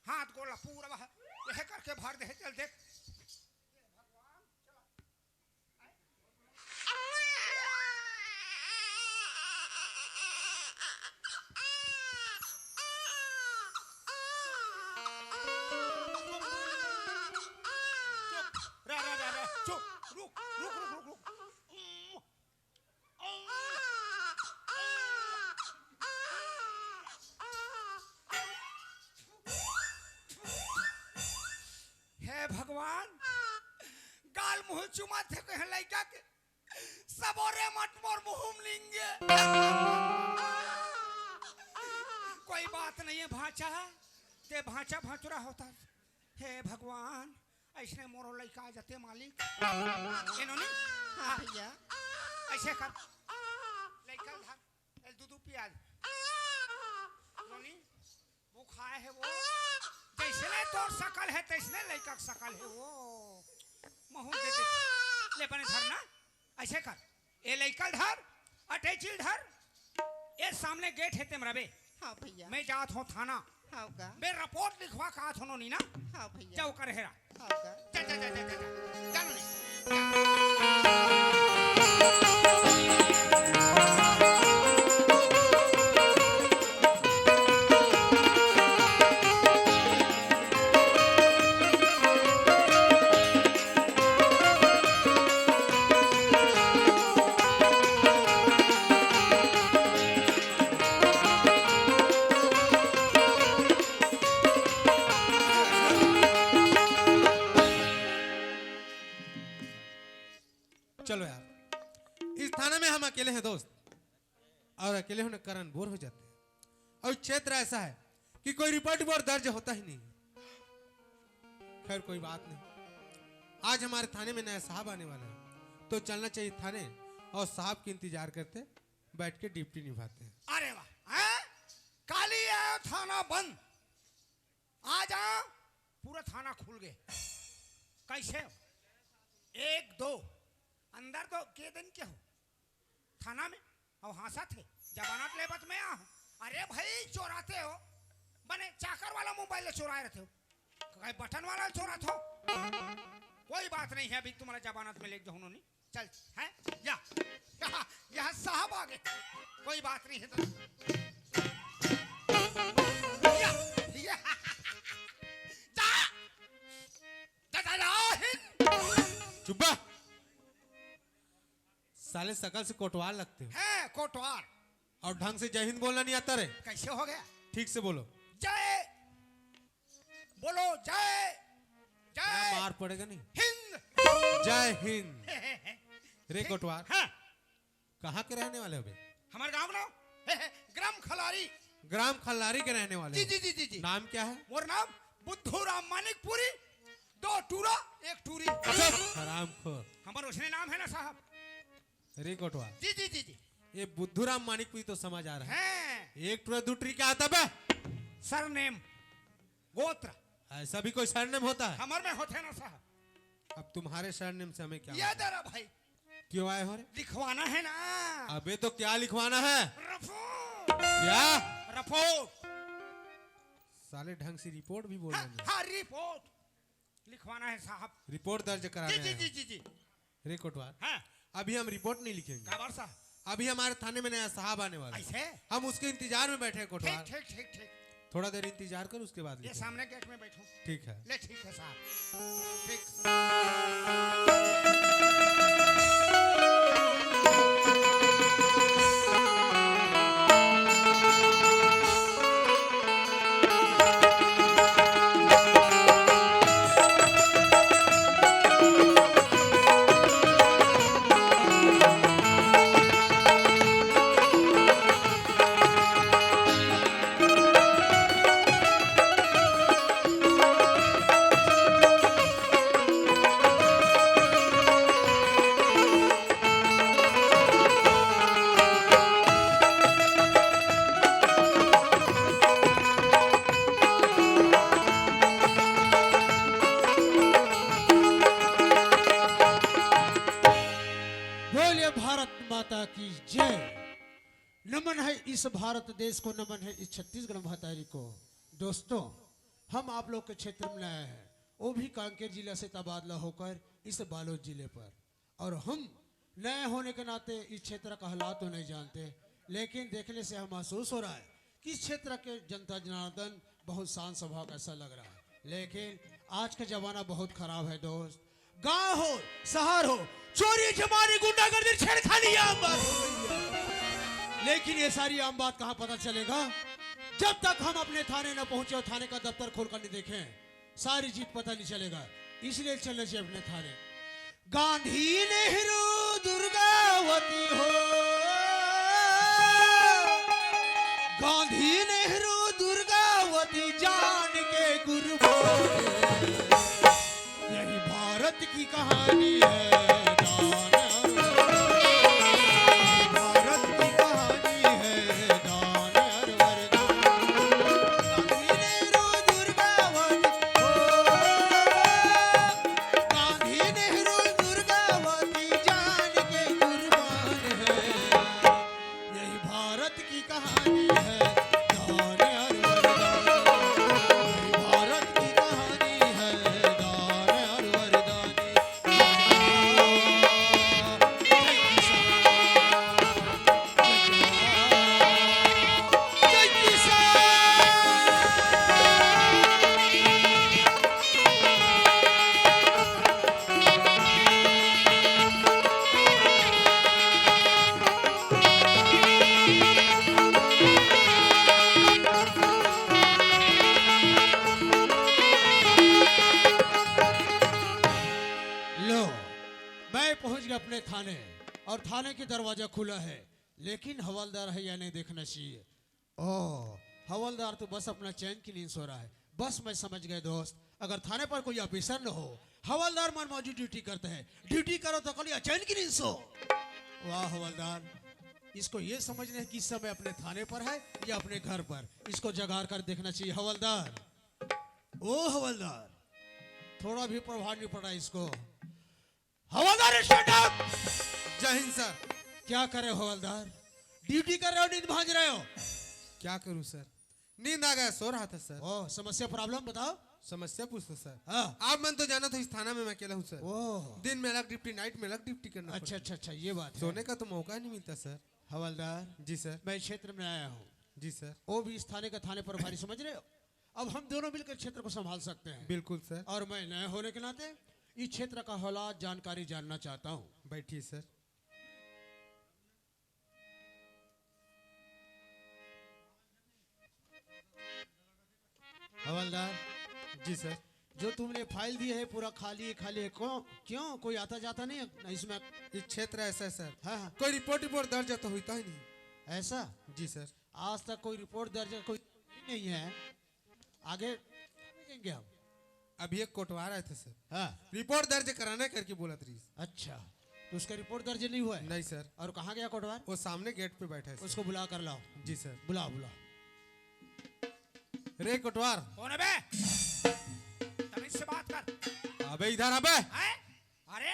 हाथ गोड़ ला पूरा बहा, यह करके भर दे, चल देख। चुप, रा, रा, रा, रा, चुप, रुक, रुक, रुक, रुक, रुक। हे भगवान, गाल मुँह चुमा थे कहे लइका के, सबोरे मत मोर मुँह में लिंगे। कोई बात नहीं है भांचा, ते भांचा भांचुरा होता। हे भगवान, ऐसने मोरो लइका आ जाते मालिक। एनो नहीं? हाँ भैया। अइसे कर, लइका ल धर, ए, दू दू पिया दे। नोनी, वो खाए हे वो, जइसने तोर सकल हे, तइसने लइका के सकल हे वो। महूँ दे दे। ले बने धर ना, अइसे कर, ए लइका ल धर, अटैची ल धर, ए सामने गेट हे तेम रबे। हाँ भैया। मैं जात हों थाना। हाँ का? मैं रिपोर्ट लिखवा के आत हों नोनी ना। हाँ भैया। जा ओकर हेरा। हाँ का? जा, जा, जा, जा, जा, जा। जा नोनी, जा। चलो यार, इस थाने में हम अकेले हैं दोस्त, और अकेले होने के कारण बोर हो जाते हैं। और क्षेत्र ऐसा है कि कोई रिपोर्ट वोर्ट दर्ज होता ही नहीं। खैर, कोई बात नहीं, आज हमारे थाने में नया साहब आने वाला है, तो चलना चाहिए थाने और साहब की इंतजार करते बैठ के ड्यूटी निभाते हैं। अरे वाह, हैं? काली आयो थाना बंद, आज पूरा थाना खुल गे। कइसे हो? एक, दो, अंदर तो के दिन के हो? थाना में? अउ हाँसत हे, जमानत लेबत में आ हो। अरे भाई, चोराते हो, बने चाकर वाला मोबाइल ल चोराए रहिथो, कहीं बटन वाला ल चोराथो। कोई बात नहीं है, अभी तुम्हारा जमानत में लेके जाऊँ नोनी। चल, हैं? या, यहाँ, यहाँ साहब आ गए। कोई बात नहीं है तो। या, या। जा। जा, जा, जा, हिंद। चुप बा। साले सकल से कोटवार लगते हो। हैं, कोटवार। और ढंग से जय हिंद बोलना नहीं आता रे। कैसे हो गया? ठीक से बोलो। जय, बोलो जय, क्या जय मार पड़ेगा नहीं? हिंद। जय हिंद। रे ठीक। कोटवार, हाँ। कहाँ के रहने वाले हो बे? हमारे गांव ना, ग्राम खलारी। ग्राम खलारी के रहने वाले जी, हो? जी, जी, जी, जी। नाम क्या है? मोर नाम बुद्धू राम मानिकपुरी, दो टूरा, एक टूरी। चुप, हरामखोर। हमार उसने नाम है ना साहब। रे कोटवार। जी, जी, जी, जी। ये बुद्धू राम मानिकपुरी तो समझ आ रहा है। हैं। एक टूरा दू टूरी क्या आता बे? सरनेम, गोत्र। ऐसा भी कोई सरनेम होता है? हमर में होते ना साहब। अब तुम्हारे सरनेम से हमें क्या ये मतलब? दे रहा भाई। क्यों आए हो रे? लिखवाना है ना। अबे तो क्या लिखवाना है? रिपोर्ट। क्या? रिपोर्ट। साले ढंग से रिपोर्ट भी बोलना हाँ, नहीं। हाँ, रिपोर्ट लिखवाना है साहब। रिपोर्ट दर्ज कराने जी, जी, आए हो। जी, जी, जी। रे कोटवार, हाँ। अभी हम रिपोर्ट नहीं लिखेंगे। काबर साहब? अभी हमारे थाने में नया साहब आने वाला है। ऐसे? हम उसके इंतजार में बैठे हैं कोटवार। ठीक, ठीक, ठीक, ठीक। थोड़ा देर इंतजार कर, उसके बाद ये लिखेंगे। सामने गेट में बैठो। ठीक है। ले, ठीक है साहब। ठीक। बोलिए भारत माता की जय। नमन है इस भारत देश को, नमन है इस छत्तीसगढ़ महतारी को। दोस्तों, हम आप लोग के क्षेत्र में नए हैं, वो भी कांकेर जिला से तबादला होकर इस बालोद जिले पर। और हम नए होने के नाते इस क्षेत्र का हालात तो नहीं जानते, लेकिन देखने से हम महसूस हो रहा है कि इस क्षेत्र के जनता जनार्दन बहुत शांत स्वभाव का ऐसा लग रहा है। लेकिन आज का जमाना बहुत खराब है दोस्त। गांव हो, शहर हो, चोरी चमारी, गुंडागर्दी, छेड़खानी, ये आम बात हो गई है। लेकिन ये सारी आम बात कहाँ पता चलेगा, जब तक हम अपने थाने न पहुंचे और थाने का दफ्तर खोल कर नहीं देखें। सारी चीज पता नहीं चलेगा, इसलिए चलना चाहिए अपने थाने। गांधी नेहरू दुर्गावती हो, गांधी नेहरू दुर्गावती जान के कुर्बान, यही भारत की कहानी है। पहुंच गए अपने थाने और थाने की दरवाजा खुला है, लेकिन हवलदार है या नहीं देखना चाहिए। ओह, हवलदार तो बस अपना चैन की नींद सो रहा है। बस मैं समझ गए दोस्त, अगर थाने पर कोई ऑफिसर न हो, हवलदार मन मौजूद ड्यूटी करते हैं। ड्यूटी करो तो कल या चैन की नींद सो। वाह हवलदार, इसको ये समझना है कि इस समय अपने थाने पर है या अपने घर पर। इसको जगार कर देखना चाहिए हवलदार। ओ हवलदार, थोड़ा भी प्रभाव नहीं पड़ा इसको। हवलदार, स्टैंड अप। जय हिंद सर। क्या कर रहे हो हवलदार? ड्यूटी कर रहे हो, नींद भांज रहे हो? क्या करूं सर, नींद आ गया, सो रहा था सर। ओ, समस्या, प्रॉब्लम बताओ। समस्या पूछो सर। हाँ। आप मन तो जाना था, इस थाना में मैं अकेला हूँ सर। ओह। दिन में अलग ड्यूटी, नाइट में अलग ड्यूटी करना अच्छा, पड़ता है। अच्छा, अच्छा, ये बात है। सोने का तो मौका नहीं मिलता सर। हवलदार, जी सर। मैं क्षेत्र में आया हूँ। जी सर। वो भी इस थाने का थाने प्रभारी, समझ रहे हो? अब हम दोनों मिलकर क्षेत्र को संभाल सकते हैं। बिल्कुल सर। और मैं नया होने के नाते इस क्षेत्र का हालात, जानकारी जानना चाहता हूँ। बैठिए सर। हवलदार, जी सर। जो तुमने फाइल दी है, पूरा खाली खाली है। क्यों, क्यों, कोई आता जाता नहीं है इसमें? ये क्षेत्र ऐसा है सर। हाँ, हाँ। कोई रिपोर्ट, रिपोर्ट दर्ज तो होता ही नहीं। ऐसा? जी सर। आज तक कोई रिपोर्ट दर्ज कोई नहीं है। आगे देखेंगे हम। अभी एक कोटवार आया था सर। हाँ। रिपोर्ट दर्ज कराना है करके बोला था। अच्छा, तो उसका रिपोर्ट दर्ज नहीं हुआ है? नहीं सर। और कहाँ गया कोटवार? वो सामने गेट पे बैठा है सर। उसको बुला कर लाओ। जी सर। बुलाओ, बुलाओ। रे कोटवार। कौन है बे? तमीज से बात कर। अबे इधर अबे। हैं? अरे,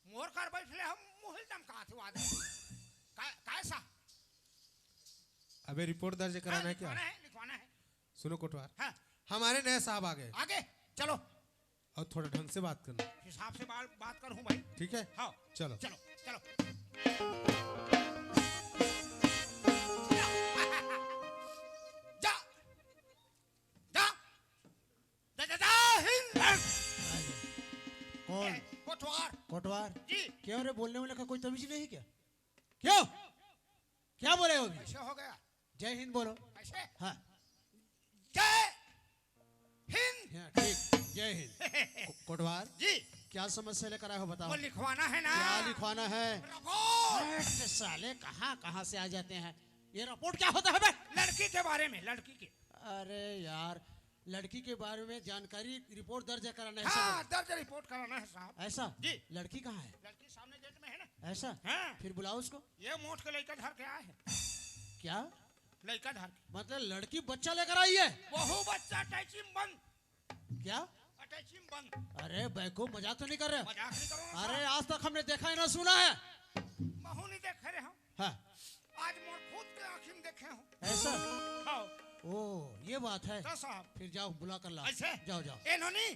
मोर कर बैठ ले, हम मुहिल दम का आतवाद। का, कैसा? अबे रिपोर्ट दर्ज कराना हाँ, है क्या? लिखवाना है, लिखवाना है। सुनो कोटवार। हाँ। हमारे नए साहब आ गए। आगे, चलो। और थोड़ा ढंग से बात करना। हिसाब से बात, बात करूँ भाई। ठीक है? हाँ। चलो। चलो, चलो। जा, जा, जा, जा, जा, हिंद। कौन? ए, कोटवार। कोटवार? जी। क्यों रे, बोलने वाले का कोई तमीज नहीं क्या? क्यों? क्या बोले हो अभी? ऐसे हो गया। जय हिंद बोलो। ऐसे? हाँ। जय हिंद। हाँ, ठीक, जय हिंद। को-, कोटवार, जी। क्या समस्या लेकर आए हो, बताओ। वो लिखवाना है ना। क्या लिखवाना है? रिपोर्ट। हट साले, कहाँ, कहाँ से आ जाते हैं? ये रिपोर्ट क्या होता है बे? लड़की के बारे में, लड़की के। अरे यार, लड़की के बारे में जानकारी, रिपोर्ट दर्ज कराना है, ऐसा हाँ, बोलो। दर्ज रिपोर्ट कराना है साहब। ऐसा? जी। लड़की कहाँ है? लड़की सामने गेट में है ना। ऐसा? हाँ। फिर बुलाओ उसको। ये मोट के लड़का धर के आए हैं। क्या? लड़का धर के। मतलब लड़की बच्चा लेकर आई है? वहू बच्चा, अटैची में बंद। क्या? अटैची में बंद। अरे बैकूफ, मजाक तो नहीं कर रहे? मजाक नहीं करो ना अरे साहब। आज तक हमने देखा है ना सुना है। महू नहीं देखे रहे हम। हाँ। आज मोर खुद के आँखी में देखे हूँ। ऐसा? हाँ। ओ, ये बात है। तो साहब। फिर जाओ, बुला कर लाओ। ऐसे? जाओ, जाओ। ए नोनी।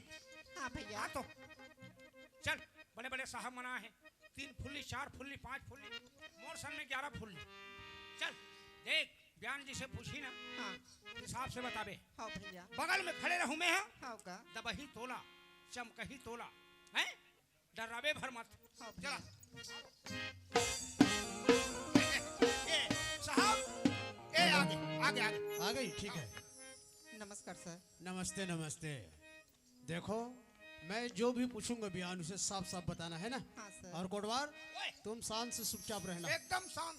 हाँ भैया। हाँ तो। चल, बड़े बड़े साहब मना है। तीन फुल्ली, चार फुल्ली, पाँच फुल्ली, मोर सन में ग्यारह फुल्ली। चल, देख, बयान जी से पूछी ना, हाँ। हिसाब से बताबे। हाँ भैया। बगल में खड़े रहूं मैं, हाँ? हाँ का? दबही तोला, चमकही तोला, हैं? डराबे भर मत। हाँ भैया। चला। ए, साहब, ए, आगे, आगे, आगे। आ गई, ठीक है। नमस्कार सर। नमस्ते, नमस्ते। देखो, मैं जो भी पूछूंगा बयान, उसे साफ साफ बताना है ना। हाँ सर। और कोटवार, ओए। तुम शांत से चुपचाप रहना। एकदम शांत।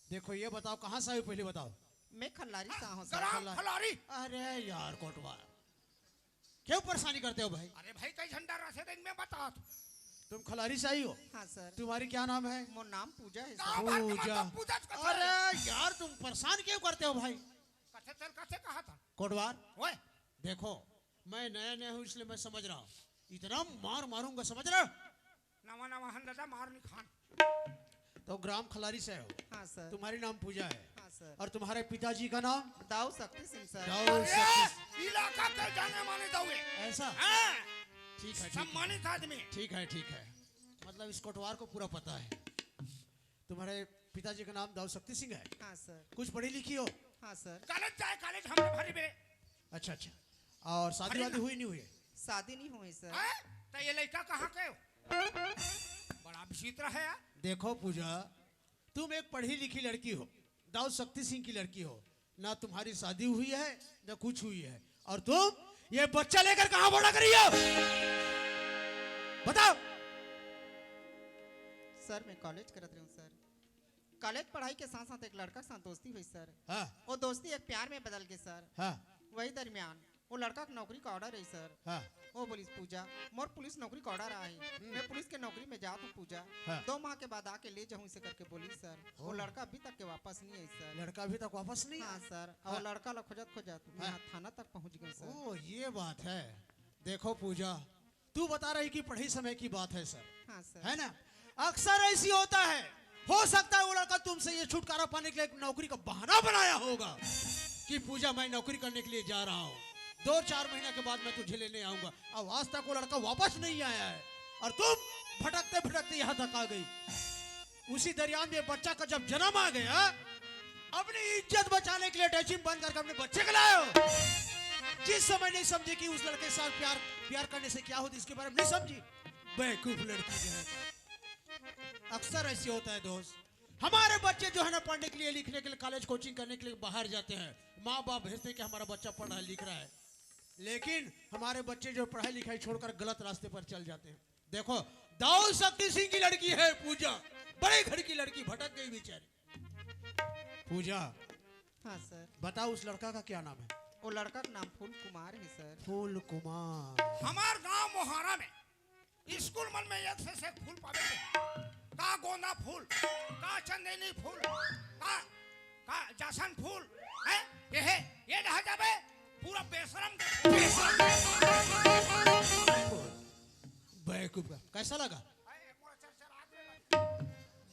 देखो, ये बताओ, कहाँ से आए हो, पहले बताओ। मैं खल्लारी से हूँ सर। ग्राम खल्ला- खलारी। अरे यार कोटवार, क्यों परेशानी करते हो भाई? अरे भाई, कई झंडा रखे दिन में बता तू। तुम खलारी से आई हो? हाँ सर। तुम्हारी क्या नाम है? मोर नाम पूजा है सर। नाम और पूजा। मतलब पूजा तो कथा है। अरे यार, तुम परेशान क्यों करते हो भाई? कथे चल, कथे कहा था? कोटवार, ओए। देखो, मैं नया नया हूँ, इसलिए मैं समझ रहा हूँ। इतना मार मारूंगा, समझ रहे हो? नवा नवा हन दादा, मार नहीं खान। तो ग्राम खलारी से हो? हाँ सर। तुम्हारी नाम पूजा है? हाँ सर। और तुम्हारे पिताजी का नाम? दाऊ शक्ति सिंह सर। दाऊ अरे, शक्ति सिंह। इलाका के जाने माने दाऊ है। ऐसा? हाँ। ठीक है, ठीक है। सम्मानित आदमी। ठीक है, ठीक है। मतलब इस कोटवार को पूरा पता है। तुम्हारे पिताजी का नाम दाऊ शक्ति सिंह है? हाँ सर। कुछ पढ़ी लिखी हो? हाँ सर। कॉलेज जाए, कॉलेज हमने भरी बे। अच्छा, अच्छा। और शादी अरे वादी ना। हुई नहीं हुई है? शादी नहीं हुई सर। हैं? तो ये लड़का कहाँ के हो? बड़ा विचित्र है यार। देखो पूजा, तुम एक पढ़ी लिखी लड़की हो, दाऊ शक्ति सिंह की लड़की हो, ना तुम्हारी शादी हुई है ना कुछ हुई है, और तुम ये बच्चा लेकर कहाँ बड़ा करी हो? बताओ। सर, मैं कॉलेज करत रहूं सर। कॉलेज पढ़ाई के साथ साथ एक लड़का के साथ दोस्ती हुई सर। हाँ। वो दोस्ती एक प्यार में बदल गई सर। हाँ। वही दरमियान वो लड़का के नौकरी का ऑर्डर है सर। हाँ। वो बोलिस, "पूजा, मोर पुलिस नौकरी का ऑर्डर आए, हम्म। मैं पुलिस के नौकरी में जात हूँ पूजा। हाँ। दो माह के बाद आके ले जाऊँ इसे," करके बोलिस सर। वो ओ। लड़का अभी तक के वापस नहीं आई सर। लड़का अभी तक वापस नहीं हाँ आया? सर, और हाँ। लड़का ला खोजत खोजत मैं हाँ। यहाँ थाना तक पहुँच गया सर। ओ, ये बात है। देखो पूजा, तू बता रही कि पढ़ाई समय की बात है सर, हाँ सर। है ना? अक्सर ऐसी होता है, हो सकता है वो लड़का तुमसे ये छुटकारा पाने के लिए एक नौकरी का बहाना बनाया होगा कि पूजा, मैं नौकरी करने के लिए जा रहा हूँ, दो चार महीना के बाद मैं तुझे लेने आऊंगा। अब आज तक वो लड़का वापस नहीं आया है और तुम भटकते भटकते यहाँ तक आ गई। उसी दरमियान में बच्चा का जब जन्म आ गया, अपनी इज्जत बचाने के लिए अटैची में बंद करके अपने बच्चे को लाए हो। जिस समय नहीं समझे कि उस लड़के के साथ प्यार, प्यार करने से क्या होती, इसके बारे में नहीं समझी, बेवकूफ लड़की जो है। अक्सर ऐसे होता है दोस्त, हमारे बच्चे जो है ना पढ़ने के लिए, लिखने के लिए, कॉलेज कोचिंग करने के लिए बाहर जाते हैं, माँ बाप भेजते हैं कि हमारा बच्चा पढ़ रहा है, लिख रहा है, लेकिन हमारे बच्चे जो पढ़ाई लिखाई छोड़कर गलत रास्ते पर चल जाते हैं। देखो, दाऊ शक्ति सिंह की लड़की है पूजा, बड़े घर की लड़की, भटक गई बेचारी। पूजा, हाँ सर। बताओ उस लड़का का क्या नाम है? वो लड़का का नाम फूल कुमार है सर। फूल कुमार। हमार गांव मोहारा में स्कूल मन में एक से, से एक फूल पावे के। का गोंदा फूल, का चंदेनी फूल, का, का जासन फूल, हैं? ये है, ये रह जाबे, पूरा बेशरम के फूल। बेवकूफ का, कैसा लगा? अरे, मोर चरचरात रे लगा।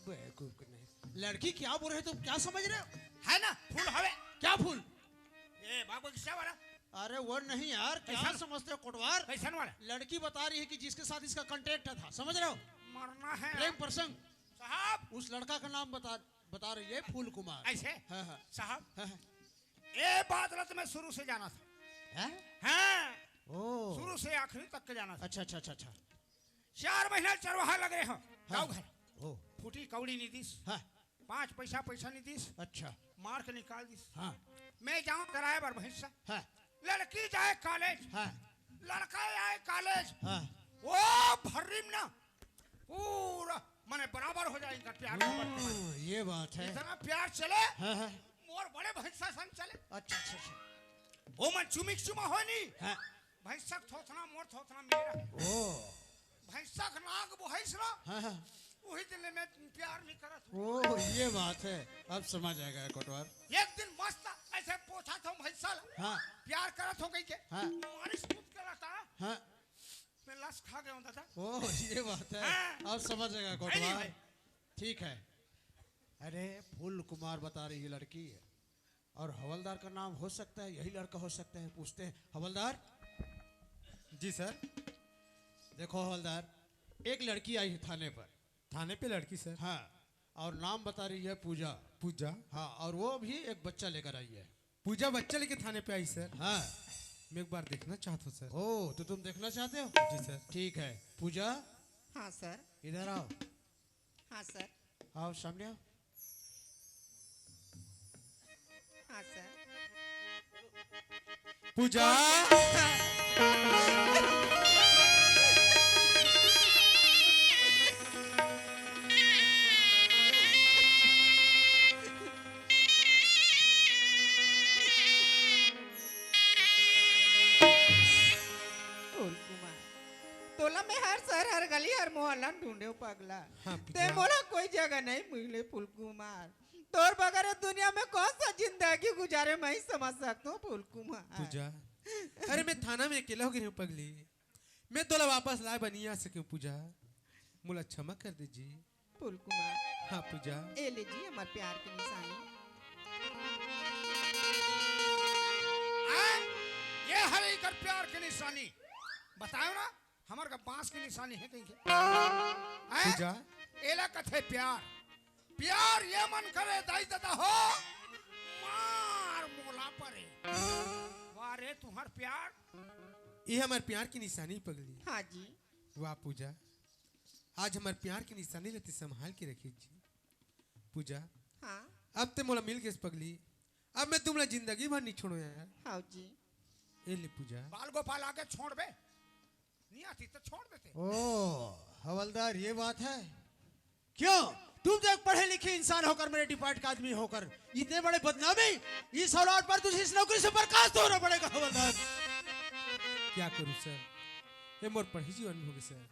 बेवकूफ के नहीं। लड़की क्या बोल रहे, तुम क्या समझ रहे हो? है ना, फूल हवे। क्या फूल? ए, बाबू, किसका वाला? अरे वो नहीं यार, क्या कैसन? समझते हो कोटवार? कैसन वाला? लड़की बता रही है कि जिसके साथ इसका कॉन्ट्रैक्ट था, समझ रहे हो? मरना है। प्रेम प्रसंग। साहब। उस लड़का का नाम बता, बता रही है, फूल कुमार। ऐसे? हाँ, हाँ। साहब। हाँ, हाँ। ए बात ला तो मैं शुरू से जाना था। हैं? हाँ। ओ। शुरू से आखिरी तक के जाना था। अच्छा, अच्छा, अच्छा, अच्छा। चार महीना चरवाहा लगे हो, हाँ। गाँव घर। ओ। फूटी कौड़ी नहीं दिस। हाँ। पाँच पैसा पैसा नहीं दिस। अच्छा। मार के निकाल दिस। हाँ। मैं जाऊँ कराए बर भैंसा। हाँ। लड़की जाए कॉलेज। हाँ। लड़का आए कॉलेज। हाँ। वो भर्री में ना पूरा मने बराबर हो जाए इनका प्यार मोहब्बत। हम्म, ये बात है। इतना प्यार चले, हाँ, हाँ। मोर बड़े भैंसा संग चले। अच्छा, अच्छा, अच्छा। वो मन चुमिक चुमा हो नहीं। हाँ। भैंसा के थोथना मोर, थोथना मेरा। ओ। भैंसा के नाक बोहाइस ना, हाँ, हाँ। वही दिन ले मैं प्यार नहीं करत हूँ। ओ, ये बात है। अब समझ आ गया कोटवार। एक दिन मस्त ऐसे पोछा था भैंसा ला। हाँ। प्यार करत हो कहीं के। हाँ। मारिस कूद के रहता। हाँ। मैं लस खा गया हूँ दादा। ओ, ये बात है। हाँ। अब समझ आ गया नहीं, कोटवार। नहीं। ठीक है। अरे, फूल कुमार बता रही है लड़की है। और हवलदार का नाम हो सकता है, यही लड़का हो सकता है। पूछते हैं, हवलदार। जी सर। देखो हवलदार, एक लड़की आई है थाने पर। थाने पे लड़की सर? हाँ, और नाम बता रही है पूजा। पूजा? हाँ, और वो भी एक बच्चा लेकर आई है। पूजा बच्चा लेके थाने पे आई सर? हाँ। मैं एक बार देखना चाहता हूँ सर। ओ, तो तुम देखना चाहते हो? जी सर। ठीक है, पूजा। हाँ सर। इधर आओ। हाँ सर। आओ, सामने आओ। हाँ सर। पूजा। फूल कुमार, तोला मैं हर शहर, हर गली, हर मोहल्ला में ढूंढे हूँ पगला। हाँ, ते पूजा। मोला कोई जगह नहीं मिले फूल कुमार। तोर बगैर दुनिया में कौन सा जिंदगी गुजारे, मैं ही समझ सकता हूँ फूल कुमार। पूजा, अरे मैं थाना में अकेला हो गई हूँ पगली। मैं तोला वापस लाए बर नहीं आ सके हूँ पूजा, मोला क्षमा कर दे जी। फूल कुमार। हाँ पूजा। ए ले जी हमार प्यार के निशानी। आय, ये हरे इकर प्यार के निशानी। बताओ ना, हमार का बांस के निशानी है कहीं के? आय, पूजा। एला कथे प्यार। प्यार ये मन करे दाई दादा हो, मार मोला परे। वाह रे तुम्हार प्यार। ये हमार प्यार की निशानी पगली। हाँ जी। वाह पूजा, आज हमार प्यार की निशानी ला ते संभाल के रखे जी। पूजा, हाँ। अब ते मोला मिल गेस पगली, अब मैं तुमला जिंदगी भर नहीं छोड़ो यार। हाँ जी। ए ले पूजा। बाल गोपाल आके छोड़ बे, नहीं आती तो छोड़ देते। ओ हवलदार, ये बात है। क्यों? तुम तो एक पढ़े लिखे इंसान होकर, मेरे डिपार्ट का आदमी होकर, इतने बड़े बदनामी, इस औलाद पर तुझे इस नौकरी से बर्खास्त होना पड़ेगा हवलदार। क्या करूं सर, ये मोर पढ़े जीवन में होगे सर।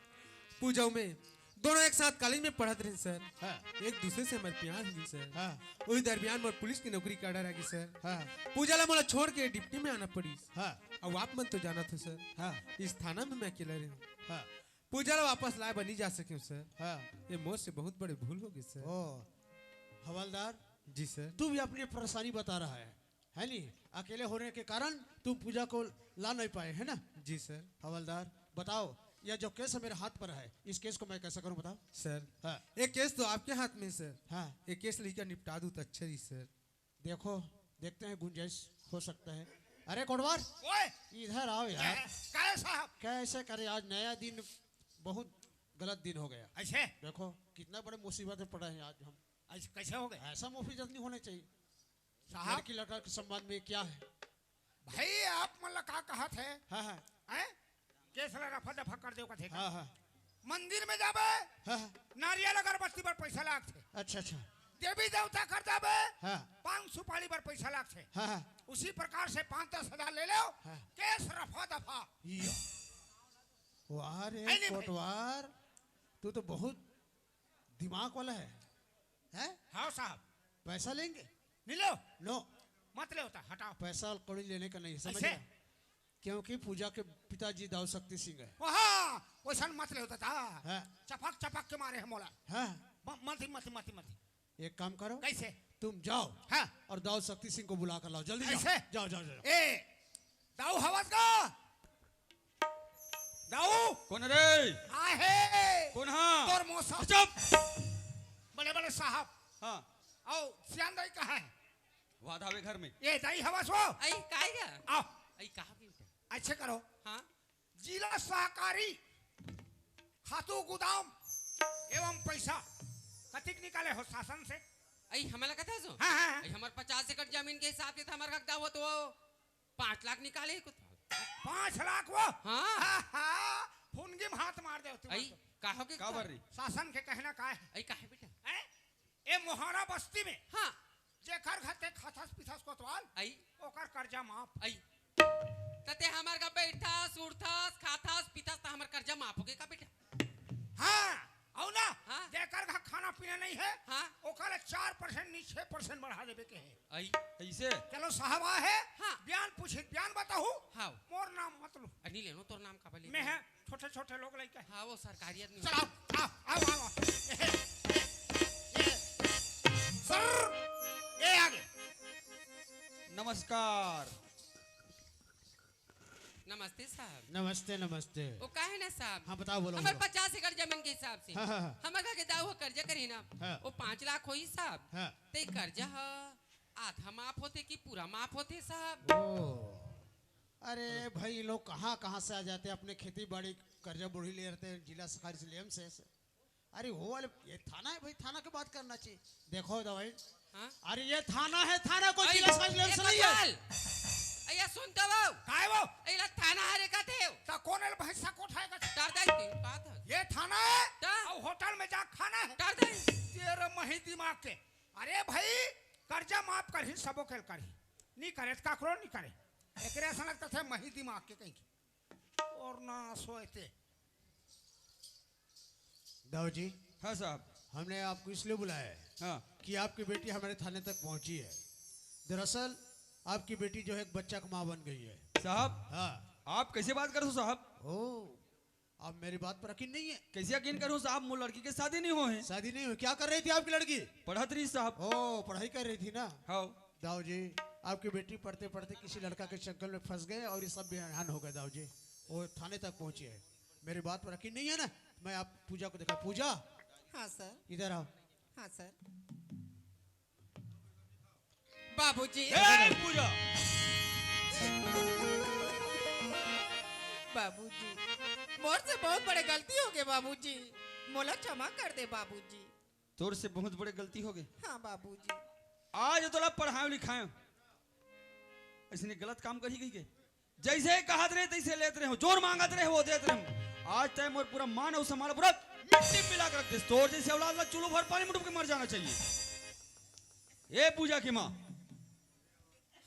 पूजा में दोनों एक साथ कॉलेज में पढ़त रहे सर। हाँ। एक दूसरे से हमारे प्यार हुई सर। हाँ। वही दरमियान मोर पुलिस की नौकरी का डर आ गई सर। हाँ। पूजा ला मोला छोड़ के डिप्टी में आना पड़ी। हाँ। अब आप मन तो जानत हो सर, हाँ। इस थाना में मैं अकेला रहे हूँ। हाँ। पूजा ला वापस लाए बर नहीं जा सके हूँ सर। हाँ। ये मोर से बहुत बड़े भूल हो गई सर। ओ, हवलदार, जी सर। तू भी अपनी परेशानी बता रहा है, है नी? अकेले होने के कारण तू पूजा को ला नहीं पाए, है ना? जी सर। हवलदार, बताओ, यह जो केस है मेरे हाथ पर है, इस केस को मैं कैसे करूं, बताओ। सर, हाँ। ये केस तो आपके हाथ में है सर। हाँ। ये केस लेकर निपटा दूं तो अच्छा रही सर। देखो, देखते हैं, गुंजाइश हो सकता है। अरे कोटवार, ओए! इधर आओ यार। क्या है? क्या है साहब? कैसे करे, आज नया दिन, बहुत गलत दिन हो गया। ऐसे? देखो, कितना बड़े मुसीबत में पड़ा है आज हम। ऐसे कैसे हो गए? ऐसा मुसीबत नहीं होना चाहिए। साहब? लड़की लड़का के संबंध में क्या है? भाई, आप मन ला का कहत है? हाँ, हाँ। हैं? केस ला रफा दफा कर देव कथे का? हाँ, हाँ। मंदिर में जाबे, हाँ, हाँ। नारियल अगरबत्ती बर पैसा लागथे। अच्छा, अच्छा। देवी देवता कर जाबे, हाँ। पान सुपारी बर पैसा लागथे। हाँ, हाँ। उसी प्रकार से पाँच दस हजार ले लो, हाँ। केस रफा दफा। या। वाह रे है नहीं भाई? कोटवार, तू तो बहुत दिमाग वाला है, हैं? हाँ साहब। पैसा लेंगे? नहीं लो। नो। मत ले होता, हटाओ। पैसा कौड़ी लेने का नहीं है, समझ ऐसे? गया? क्योंकि पूजा के पिताजी दाऊ शक्ति सिंह है। वहाँ, वैसन मत ले होता था। हाँ। चपक चपक के मारे हैं मोला। हाँ। म-, मत ही, मत ही, मत ही, मत ही। एक काम करो। कैसे? तुम जाओ हाँ। और दाऊ शक्ति सिंह को बुला कर लाओ, जल्दी जाओ। ऐसे? जाओ, जाओ, जाओ। ए, दाऊ हवस का? दाऊ? कौन रे? आहे। कौन हा? तोर मौसा। चुप। बड़े बड़े साहब। हाँ। आओ, सियान दाई कहाँ है? वादा हवे घर में। ए, दाई हवस वो। आई, काय गा? आओ। आई, कहाँ की बेटा? अच्छे करो। हाँ। जिला सहकारी खातू गोदाम एवं पैसा कतिक निकाले हो शासन से? आई, हमला कथा सो? हाँ, हाँ, हाँ। आई, हमर पचास एकड़ जमीन के हिसाब से था, हमर कागदा हो तो वो पाँच लाख निकाले कुछ। पाँच लाख वो? हाँ। हाँ, हाँ। फुनगी में हाथ मार दे तू आई, तो। का हो के का बर रही? शासन के कहना का है? आई, का है बेटा? हैं? ए मोहारा बस्ती में हाँ। जेकर घर ते खाथस पीथस कोतवाल, आई। ओकर कर्जा माफ। आई। त ते हमर का बैठस, उठथस, खाथस, पीथस, त हमर कर्जा माफ होगे का बेटा? हाँ, अउ ना, हाँ। जेकर घर खाना पीना नहीं है, हाँ। ओकर ले चार परसेंट नहीं, छह परसेंट बढ़ा देबे के है। आई। ऐसे? चलो साहब आ है, हाँ। बयान पूछित, बयान बताहू। हाँ। मोर नाम मत लू। अ, नहीं लेनो, तोर नाम का बोले? मैं है, छोटे-छोटे लोग लइका है। हाँ, वो सरकारी आदमी चल, होता। आओ, आओ, आओ, आओ, आओ। ए, ए, ए, ए, सर, ए आगे। नमस्कार। नमस्ते साहब। नमस्ते, नमस्ते। वो का है ना साहब? हाँ, बताओ, बोलो, हमर बोलो। पचास एकड़ जमीन के हिसाब से। हाँ, हाँ, हाँ। हमर घर के दाऊ ह कर्जा करे ना। हाँ। वो पाँच लाख होई साहब। हाँ। ते कर्जा ह आधा माफ होथे कि पूरा माफ होथे साहब? ओ। अरे भाई, ये लोग कहाँ, कहाँ से आ जाते हैं, अपने खेती बाड़ी कर्जा बुढ़ी ले रहते हैं, जिला सहकारी से, लेम से, से। अरे वो वाले, ये थाना है भाई, थाना की बात करना चाहिए। देखो दवाई, हाँ? अरे ये थाना है, थाना कोई आई, जिला सहकारी लेम ये से नहीं है। कपाल। अइया सुन तो वो। काय वो? अइला थाना हरे का थे। ता कौन है भैंसा को उठाएगा? डर जाई के बात है। ये थाना है ता? और होटल में जा खाना है। डर जाई। तेरे मही दिमाग के। अरे भाई, कर्जा माफ करही, सबो के करही। नी करे त काकरो नी करे। एकरे असन लगता थे मही दिमाग के कहीं की। और ना सोए ते। दाऊ जी। हाँ साहब। हमने आपको इसलिए बुलाया है हाँ। कि आपकी बेटी हमारे थाने तक पहुंची है। दरअसल आपकी बेटी जो है एक बच्चा का माँ बन गई है। साहब, हाँ। आप कैसे बात करते हो साहब? ओ, आप मेरी बात पर यकीन नहीं है? कैसे यकीन करूं साहब, मोर लड़की के शादी नहीं हो है। शादी नहीं हुई? क्या कर रही थी आपकी लड़की? पढ़त रही साहब। ओ, पढ़ाई कर रही थी ना? हाँ। दाऊ जी, आपकी बेटी पढ़ते पढ़ते किसी लड़का के चक्कर में फंस गए और ये सब बेहान हो गए दाऊ जी। वो थाने तक पहुंची है। मेरी बात पर यकीन नहीं है ना? मैं आप पूजा को देखा। पूजा, हाँ सर। इधर आओ। हाँ सर। बाबूजी। ए, पूजा। बाबूजी, मोर से बहुत बड़े गलती हो गए बाबूजी, मोला क्षमा कर दे बाबूजी। तोर से बहुत बड़े गलती हो गए। हाँ बाबूजी। आज तोला पढ़ायो लिखायो, ऐसे गलत काम करी गई के? जैसे कहत रहे तैसे लेत रहे हो, जोर मांगत रहे वो देत रहे हो। आज तय मोर पूरा मान और सम्मान पूरा टिप टिप मिला के रख देस। तोर जइसे औलाद ला चूल्हो भर पानी में डूब के मर जाना चाहिए। ए पूजा के माँ,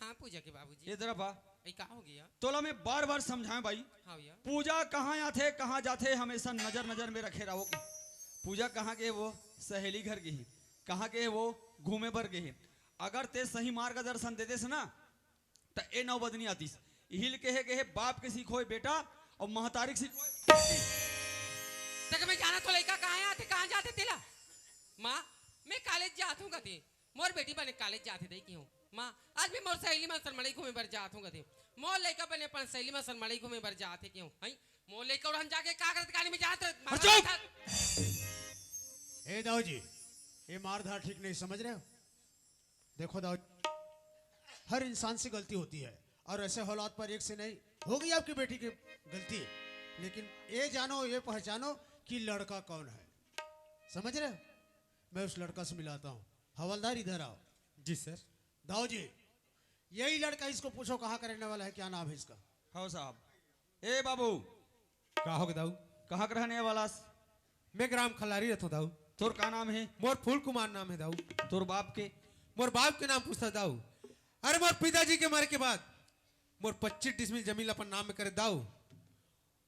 हाँ, पूजा के बाबूजी। ए तरफ आ। ए, का हो गया? तोला मैं बार-बार समझाएं भाई। हाँ भैया। पूजा कहाँ आथे, कहाँ जाथे, हमेशा नजर नजर में रखे रहो। पूजा कहाँ के वो सहेली घर गे हे, कहाँ के वो घूमे बर गे हे। अगर ते सही मार्गदर्शन दे देस ना, त ए नौबत नइ आतिस। इही ल कहे गे हे, बाप के सीख होय बेटा अउ महतारी के सीख होय। तक मैं जाना तो लइका कहाँ आथे, कहाँ जाथे तेला? माँ, मैं कॉलेज जात हूँ कथे। मोर बेटी बने कॉलेज जाथे दई के हूँ। माँ, आज मैं मोर सहेली मन संग मड़ई घूमे बर जात हूँ कथे। मोर लइका बने अपन सहेली मन संग मड़ई घूमे बर जात हे के हूँ। हई, मोर लइका उड़हन जाके का करत गाड़ी में जात? अरे चुप! ए दाऊ जी, ये मारधार ठीक नहीं, समझ रहे हो? देखो दाऊ, हर इंसान से गलती होती है और ऐसे हालात पर एक से नहीं, हो गई आपकी बेटी की गलती, लेकिन ये जानो, ये पहचानो कि लड़का कौन है। समझ रहे हो? मैं उस लड़का से मिलाता हूँ। हवलदार, इधर आओ। जी सर। दाऊ जी, यही लड़का, इसको पूछो कहाँ का रहने वाला है, क्या नाम है इसका। हाँ साहब। ए बाबू, का हो गे दाऊ? कहाँ का रहने वाला? मैं ग्राम खल्लारी रहथों दाऊ। तोर का नाम है? मोर फूल कुमार नाम है दाऊ। तोर बाप के? मोर बाप के नाम पूछता दाऊ। अरे मोर पिताजी के मरे के बाद मोर पच्चीस डिसमिल जमीन ला अपन नाम में करे दाऊ।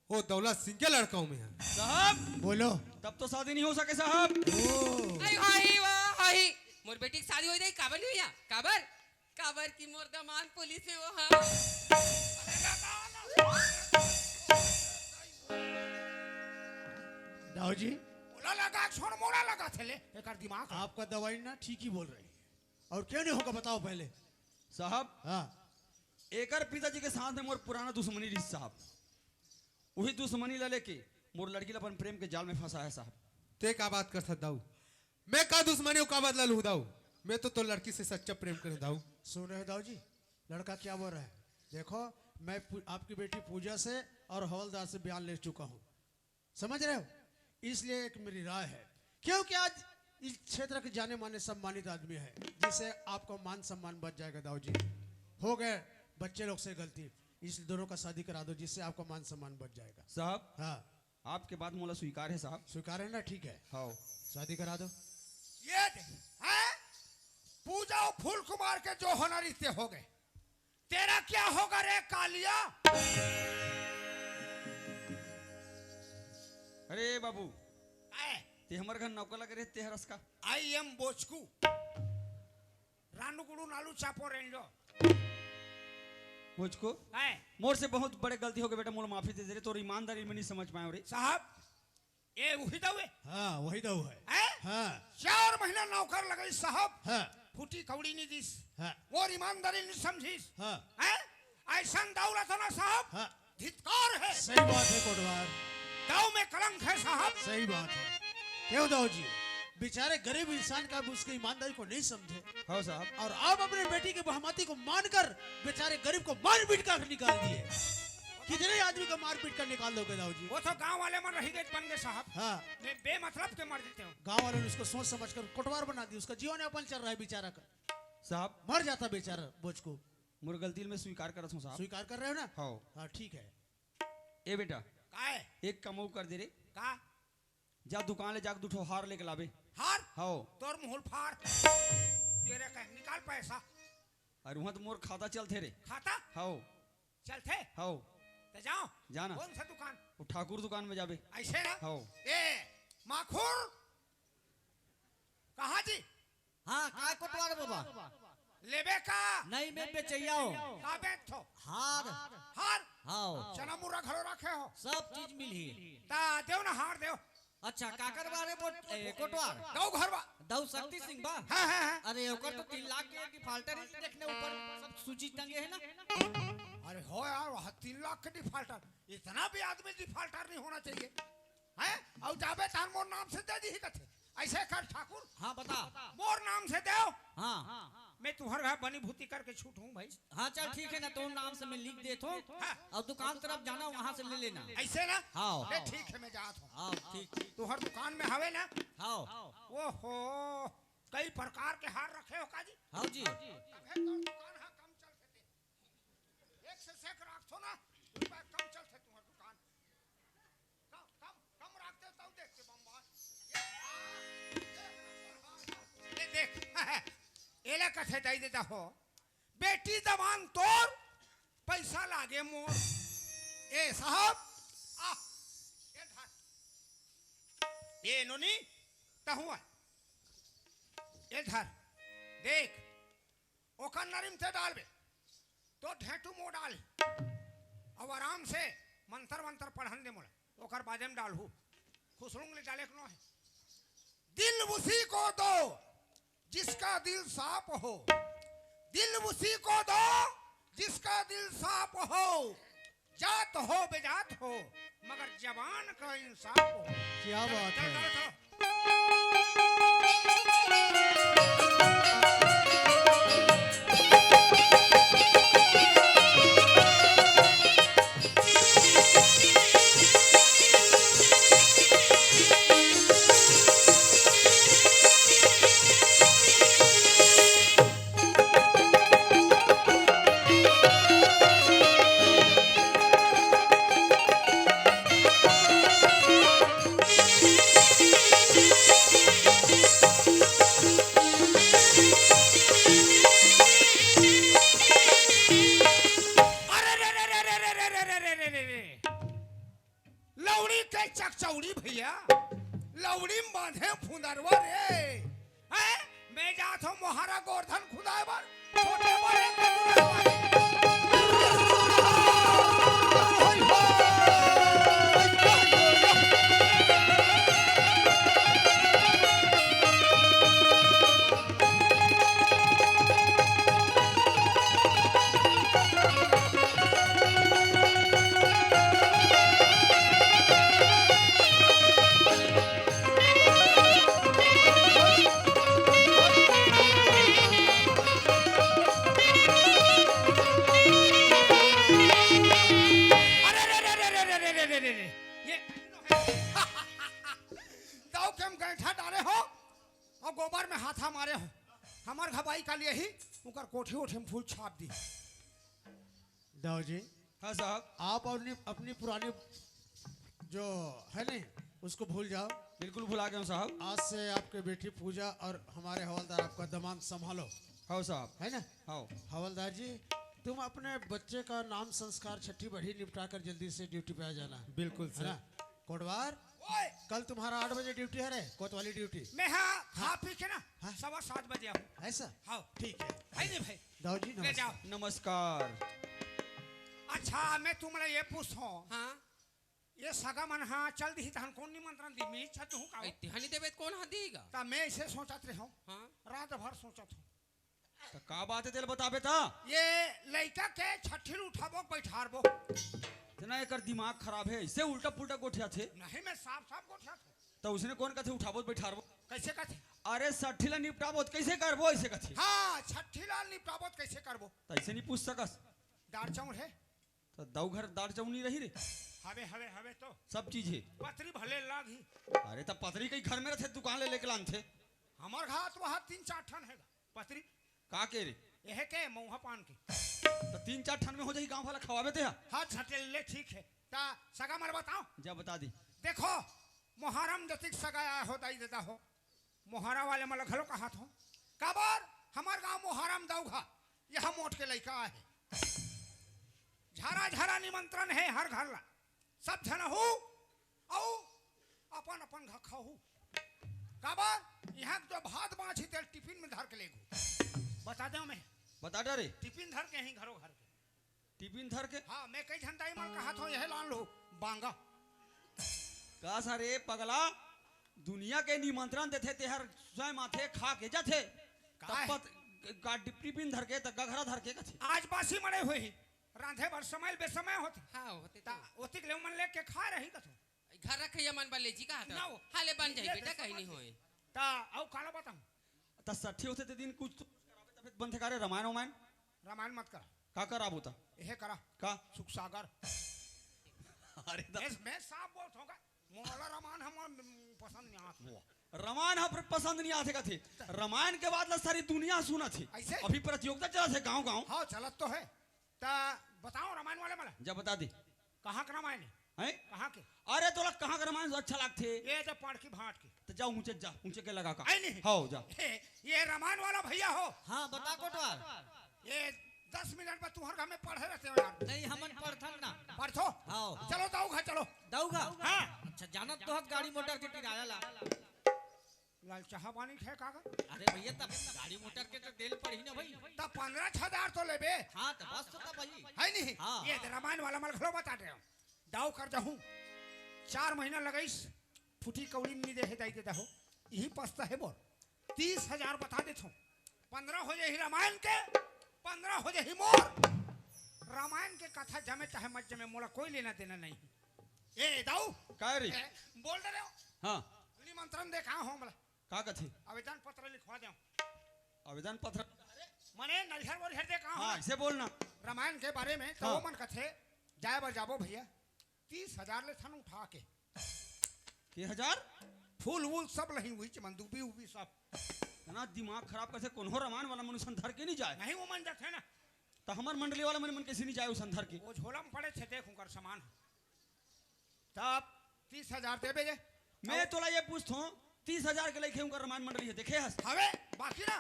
वो दौलत सिंह के लड़का हूँ मैं। साहब, बोलो। तब तो शादी नहीं हो सके साहब। ओ। आई, आई, वाह, आई। मोर बेटी की शादी हो जाए, काबर नहीं भैया? काबर? काबर कि मोर दमांद पुलिस में वो, हाँ। दाऊ जी। मोला लगा, छोड़, मोला लगा थे ले, एकर दिमाग। आपका दवाई ना ठीक ही बोल रही है। और क्यों नहीं होगा, बताओ पहले। साहब, हाँ। एकर पिताजी के साथ में मोर पुराना दुश्मनी रही साहब। वही दुश्मनी ला लेके मोर लड़की ला अपन प्रेम के जाल में फंसाया है साहब। ते का बात करथस दाऊ? मैं का दुश्मनी अउ का बदला लूँ दाऊ? मैं तो तोर लड़की से सच्चा प्रेम करे दाऊ। सुन रहे हो दाऊ जी, लड़का क्या बोल रहा है? देखो, मैं पू-, आपकी बेटी पूजा से और हवलदार से बयान ले चुका हूँ, समझ रहे हो? इसलिए एक मेरी राय है, क्योंकि आज इस क्षेत्र के जाने माने सम्मानित आदमी है, जिससे आपका मान सम्मान बच जाएगा दाऊ जी। हो गए बच्चे लोग से गलती, इस दोनों का शादी करा दो, जिससे आपका मान सम्मान बच जाएगा। साहब, हाँ। आपके बात मोला स्वीकार है साहब। स्वीकार है ना? ठीक है। हाँ। शादी करा दो। ये दे, हैं? पूजा और फूल कुमार के जो होना रिश्ते हो गए, तेरा क्या होगा रे कालिया? अरे बाबू, आए। ते हमर घर नौकर लगे रहे, ते हरस का? I am बोचकू। रानू गुड़ू नालू चापो रेंजो। मुझको है। मोर से बहुत बड़े गलती हो गए बेटा, मोला माफी दे दे रे, तोर ईमानदारी में नहीं समझ पाया रे। साहब, ये वही दाऊ है? हाँ, वही दाऊ है। हैं? हाँ। चार महीना नौकर लगाई साहब। हाँ। फूटी कौड़ी नहीं दिस। हाँ। मोर ईमानदारी नहीं समझिस। हाँ। हैं? ऐसन दाऊ रहा था ना साहब। हाँ। धिक्कार है। सही बात है कोटवार। दाऊ में कलंक है साहब। सही बात है। क्यों दाऊ जी, बेचारे गरीब इंसान का भी उसकी ईमानदारी को नहीं समझे। हाँ साहब। और आप अपने बेटी की बहमती को मानकर बेचारे गरीब को मारपीट कर निकाल दिए। कितने आदमी को मारपीट कर निकाल दोगे दाऊ जी? वो तो गांव वाले मन रही गए बन गए साहब। हाँ। मैं बेमतलब के मर देते हूँ। गांव वालों ने उसको सोच समझ कर कोटवार बना दिया, उसका जीवन यापन चल रहा है बेचारा का। साहब। मर जाता बेचारा बोझ को। मोर गलती ल मैं स्वीकार करत हूँ साहब। स्वीकार कर रहे हो ना? हाँ। हाँ, ठीक है। ए बेटा, काय? एक काम अउ कर दे रे। का? जा दुकान ले जाके दू ठो हार लेके लाबे। हार? हाँ। तोर मुंह ल फाड़। तेरे का निकाल पैसा। अरे वहाँ तो मोर खाता चलथे रे। खाता? हाँ। चलथे? हाँ। तो जाओ। जाना। कौन सा दुकान? वो ठाकुर दुकान में जाबे। ऐसे ना? हाँ। ए, माखुर, कहाँ जी? हाँ, काय कोटवार बाबा? लेबे का? नहीं, मैं बेचैया हूँ। का बेचथो? हार। हार? हाँ। चना मुर्रा घलो रखे हो? सब चीज मिलही। ता देव ना हार देव। अच्छा, काकर बारे बोल, ए, कोटवार? दऊ घर बा। दऊ शक्ति सिंह बा? हाँ, हाँ, हाँ। अरे, ओकर तो तीन लाख के डिफाल्टर ही देखने ऊपर सब सूची टंगे है ना। अरे हो यार, वहाँ तीन लाख के डिफाल्टर, इतना भी आदमी डिफाल्टर नहीं होना चाहिए। हैं? अउ जाबे तहन मोर नाम से दे दीही कथे। ऐसे कर ठाकुर। हाँ, बता। मोर नाम से देव। हाँ। मैं तुहर घर बनी भूती करके छूट हूँ भाई। हाँ, चल ठीक है ना, तोर नाम से मैं लिख देत हूँ। हाँ। और दुकान तरफ जाना, वहाँ से ले लेना। ऐसे ना? हाँ। ले ठीक है, मैं जात हूँ। हाँ, ठीक, ठीक। तुहर दुकान में हवे ना? हाँ। ओहो, कई प्रकार के हार रखे हो का जी? हाँ जी। तभे तोर दुकान हा कम चलथे। एक से सेक राखथो ना, रुपया कम चलथे तुहर दुकान। कम, कम, कम राखथे तब देखथे बम्बा। खेदाई देता हो। बेटी दमान तोर, पैसा लागे मोर। ए साहब, आ, ए धर। ए नोनी, तहूँ आ। ए धर। देख, ओकर नरिम ते डालबे, तो ढेंटू मो डाल। अब आराम से मंतर मंतर पढ़न दे मोला, ओकर बादे में डालहू। खुसलुंग ले डाले के नो है। दिल उसी को दो जिसका दिल साफ हो, दिल उसी को दो जिसका दिल साफ हो, जात हो बेजात हो, मगर जबान का इंसाफ हो। क्या बात है। अरे रे रे रे रे रे रे रे रे रे रे। लौड़ी के चकचौड़ी भैया, लौड़ी में बांधे फुंदरवा रे। हैं? मैं जात हूँ मोहारा गोरधन खुदाए बर, छोटे बड़े के दुल्हा वाली। अरे रे रे रे रे रे रे रे रे रे रे। ये दाऊ के हम गैठा डाले हो और गोबर में हाथा मारे हो। हमार घबाई का लिए ही उनकर कोठी ओठी में फूल छाप दी। दाऊ जी, हाँ साहब। आप अपनी, अपनी पुरानी जो है नहीं, उसको भूल जाओ। बिल्कुल भुला गए हूँ साहब। आज से आपके बेटी पूजा और हमारे हवलदार आपका दमांद संभालो। हाँ साहब। है ना? हाँ। हवलदार जी, तुम अपने बच्चे का नाम संस्कार छठी बढ़ी निपटा कर जल्दी से ड्यूटी पे आ जाना। बिल्कुल है सर। ना? कोटवार, ओए! कल तुम्हारा आठ बजे ड्यूटी है रे, कोतवाली ड्यूटी। मैं हाँ, खा पी के ना हाँ। सवा सात बजे आऊँ। ऐसा? हाँ। ठीक है। है नहीं भाई? दाऊ जी, ले नमस्कार। जाओ। नमस्कार। अच्छा, मैं तुमला ये पूछत हूँ। हाँ। ये सगा मन हा चल दिही तहन कौन निमंत्रण दी? मैं इच्छा तो हूँ का? ऐ तिहानी देवे त कौन हा दीगा? ता मैं ऐसे सोचत रहे हूँ। हाँ। रात भर सोचत हूँ। त का बात है तेल बताबे ता? ये लइका के छट्ठी ल उठाबो, बैठारबो। तना एकर दिमाग खराब है, ऐसे उल्टा पुल्टा गोठियाथे। नहीं, मैं साफ साफ गोठियात हूँ। त उसने कौन कथे उठाबो त बैठारबो? कैसे कथे? अरे छट्ठी ला निपटाबो त कैसे करबो ऐसे कथे। हाँ, छट्ठी ला निपटाबो त कैसे करबो? त ऐसे नहीं पूछ सकस। दार चाउर है? त दाऊ घर दार चाउर नहीं रही रे। हवे, हवे, हवे तो। सब चीज है। पतरी भले लागी। अरे त पतरी कई घर में रथे, दुकान ले लेके लानथे। हमर घर तो वहाँ तीन चार ठन है पतरी। का के रे? यह के मऊहा पान के। त तीन चार ठन में हो जाही, गाँव वाला खवाबे ते हा। हाँ, झटेले ठीक है। ता सगा मन बताओ। जा बता दी। देखो, मोहरम जतिक सगा आए हो, दाई ददा हो, मोहरा वाले मन ल घलो कहत हो, काबर हमर गांव मोहरम दऊघा, यह मोट के लइका आहे। झरा झरा निमंत्रण है हर घर ला, सब झन हो, अउ अपन अपन घर खाहू। काबर यहाँ जो भात बाँची तेल टिफिन में धर के लेगू। बता दे मैं। बता डरे। टिफिन धर के ही घरो घर के। टिफिन धर के? हाँ, मैं कई झन दाई मन कहत हो, यह लान लो, बांगा। का सारे पगला, दुनिया के निमंत्रण देथे, तेहर स्वयं आथे, खा के जाथे। का तब है? पत-, का टिफिन धर के, त गघरा धर के कथे। आज बासी मड़े होही, रांधे बर समय ल बेसमय होथे। हाँ, होथे ता तो। ओतिक ले मन लेके खा रही कथो। घर रखैया मन बर ले जी कहा था। ना हो। हाँ, ले बन जाही ये बेटा, तो कहीं नहीं समझ होए। ता अउ काला बताऊं? त छट्ठी होथे ते दिन कुछ तो कराबे, तबे त बनथे का रे, रामायण वामायण? रामायण मत करा। का कराबो त? एहे करा। का? सुख सागर। अरे त मैं, मैं साफ बोलत हूँ का? मोला रामायण हम पसंद नहीं आत। वाह। रामायण ह पसंद नहीं आथे कथे। रामायण के बात ला सारी दुनिया सुनत हे। ऐसे? अभी प्रतियोगिता चलत हे गाँव गाँव। हाँ, चलत तो है। त बताओ रामायण वाले मन ला। जा बता दे। कहाँ के रामायण है? हैं? कहाँ के? अरे तोला कहाँ के रामायण अच्छा लागथे? ये तो पढ़ के भाट के। त जा ऊंचे, जा ऊंचे के लगा का। आई नहीं। हाव, जा। हे, ये रामायण वाला भैया हो। हाँ, बता कोटवार। ये दस मिनट में तुम्हारे घर में पढ़े रहते हो यार। नहीं, हमन पढ़थन ना। पढ़थो? हाव। चलो, दाऊ घर चलो। दाऊ घर? हाँ। अच्छा, जानत तो हस गाड़ी मोटर के किराया ला। लाल चाहा पानी खाए का कर? अरे भैया, तब गाड़ी मोटर के तो देल पड़ही ना भाई। तब पन्द्रह हजार तो लेबे। हाँ, तो बस तो तब भाई। है नहीं? हाँ। ये रामायण वाला मल घलो बता रहे हो। दाऊ कर जाहूँ। चार महीना लगाइस, फूटी कौड़ी नी दे हे दाई दे दहो। यही पछता हे बोल। तीस हजार बता देथो। पन्द्रह हो जाही रामायण के, पन्द्रह हो जाही मोर। रामायण के कथा जमे चाहे मत जमे, मोला कोई लेना देना नहीं। ए दाऊ। का रे? ए, बोल दे रहे हो। हाँ। निमंत्रण दे कहाँ हो मला? का कथे? आवेदन पत्र लिखवा दे। आवेदन पत्र? मने नरिहर वरिहर दे कहाँ हो हाँ, ना? इसे बोलना। रामायण के बारे में तो हाँ। वो मन कथे, जाए बर जाबो भैया, तीस हजार लेथन उठा के। के हजार? फूल वूल सब लही हुई चमन, दूबी उबी सब। इतना दिमाग खराब कैसे, कोनो रामायण वाला मनुष्य धर के नहीं जाए? नहीं, वो मन जाथे ना। तो हमार मंडली वाला मन, मन कैसे नहीं जाए उस धर के? वो झोला में पड़े थे, देख उनकर सामान। तब तीस हजार देबे जे। मैं अब तोला ये पूछथो, तीस हजार के लइके उनकर रामायण मंडली है, देखे हस? हवे, बाकी ना,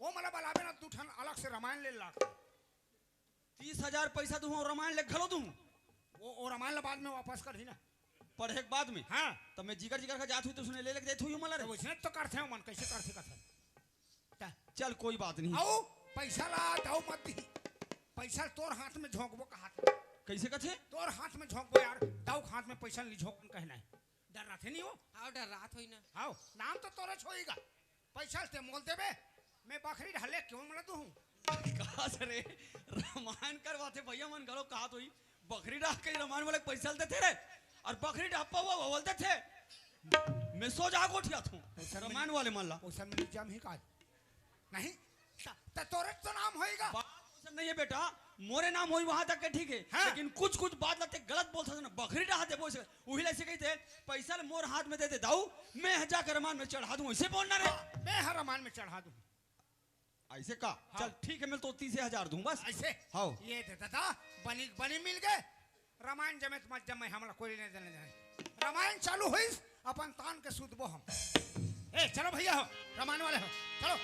वो मला बलाबे ना, दू ठन अलग से रामायण ले ला। तीस हजार पैसा दूँ और रामायण ले घलो दूँ। वो, वो रामायण ला बाद में वापस करही ना। पढ़े के बाद में? हाँ। तब मैं जिगर जिगर का जात हुई तो उसने ले लेके जात हुई मला रे। तो वैसने तो करथे मन, कैसे करथे कथे? ता। चल कोई बात नहीं। आओ, पैसा ला, दाऊ मत दी। पैसा तोर हाथ में झोंकबो कहा था। कैसे कथे? तोर हाथ में झोंकबो यार, दाऊ के हाथ में पैसा नहीं झोंकन कहना है। डर्राथे नहीं हो? हाँ, डर्रात होई ना। हाँ, नाम तो तोरे छोईगा। पैसा ते मोल देबे, मैं बखरी ढाले क्यों मला दूँ? कहा सरे, रामायण करवाथे भैया मन घलो कहा तो ही, बखरी डाह के रामायण वाले पैसा लेते थे रे, और बखरी डाह पावा वो बोलते थे, मैं सो जा गोठिया थू, पैसा रामायण वाले मन ला। पैसा मिल जाम ही काज। नहीं, त, त तोरे तो नाम होईगा। बात वैसा नहीं है बेटा, मोरे नाम होई वहां तक के ठीक है, हाँ। लेकिन कुछ कुछ बात लाते गलत बोलता था ना, बखरी डाह देबो से, उही ला ऐसे कहिथे, पैसा ले मोर हाथ में दे दे दाऊ, मैं ह जाकर रामायण में चढ़ा दूं, ऐसे बोलना रे। हाँ, मैं हर रामायण में चढ़ा दूं। ऐसे का? हाँ। चल ठीक है, मैं तो तीस हजार दूं बस। ऐसे? हाँ। ये दे दादा, बनी बनी मिल गए। रामायण जमे त मत जमे, हमला कोई लेने देने नहीं। रामायण चालू होइस, अपन तान के सुतबो हम। ए, चलो भैया हो, रामायण वाले हो, चलो।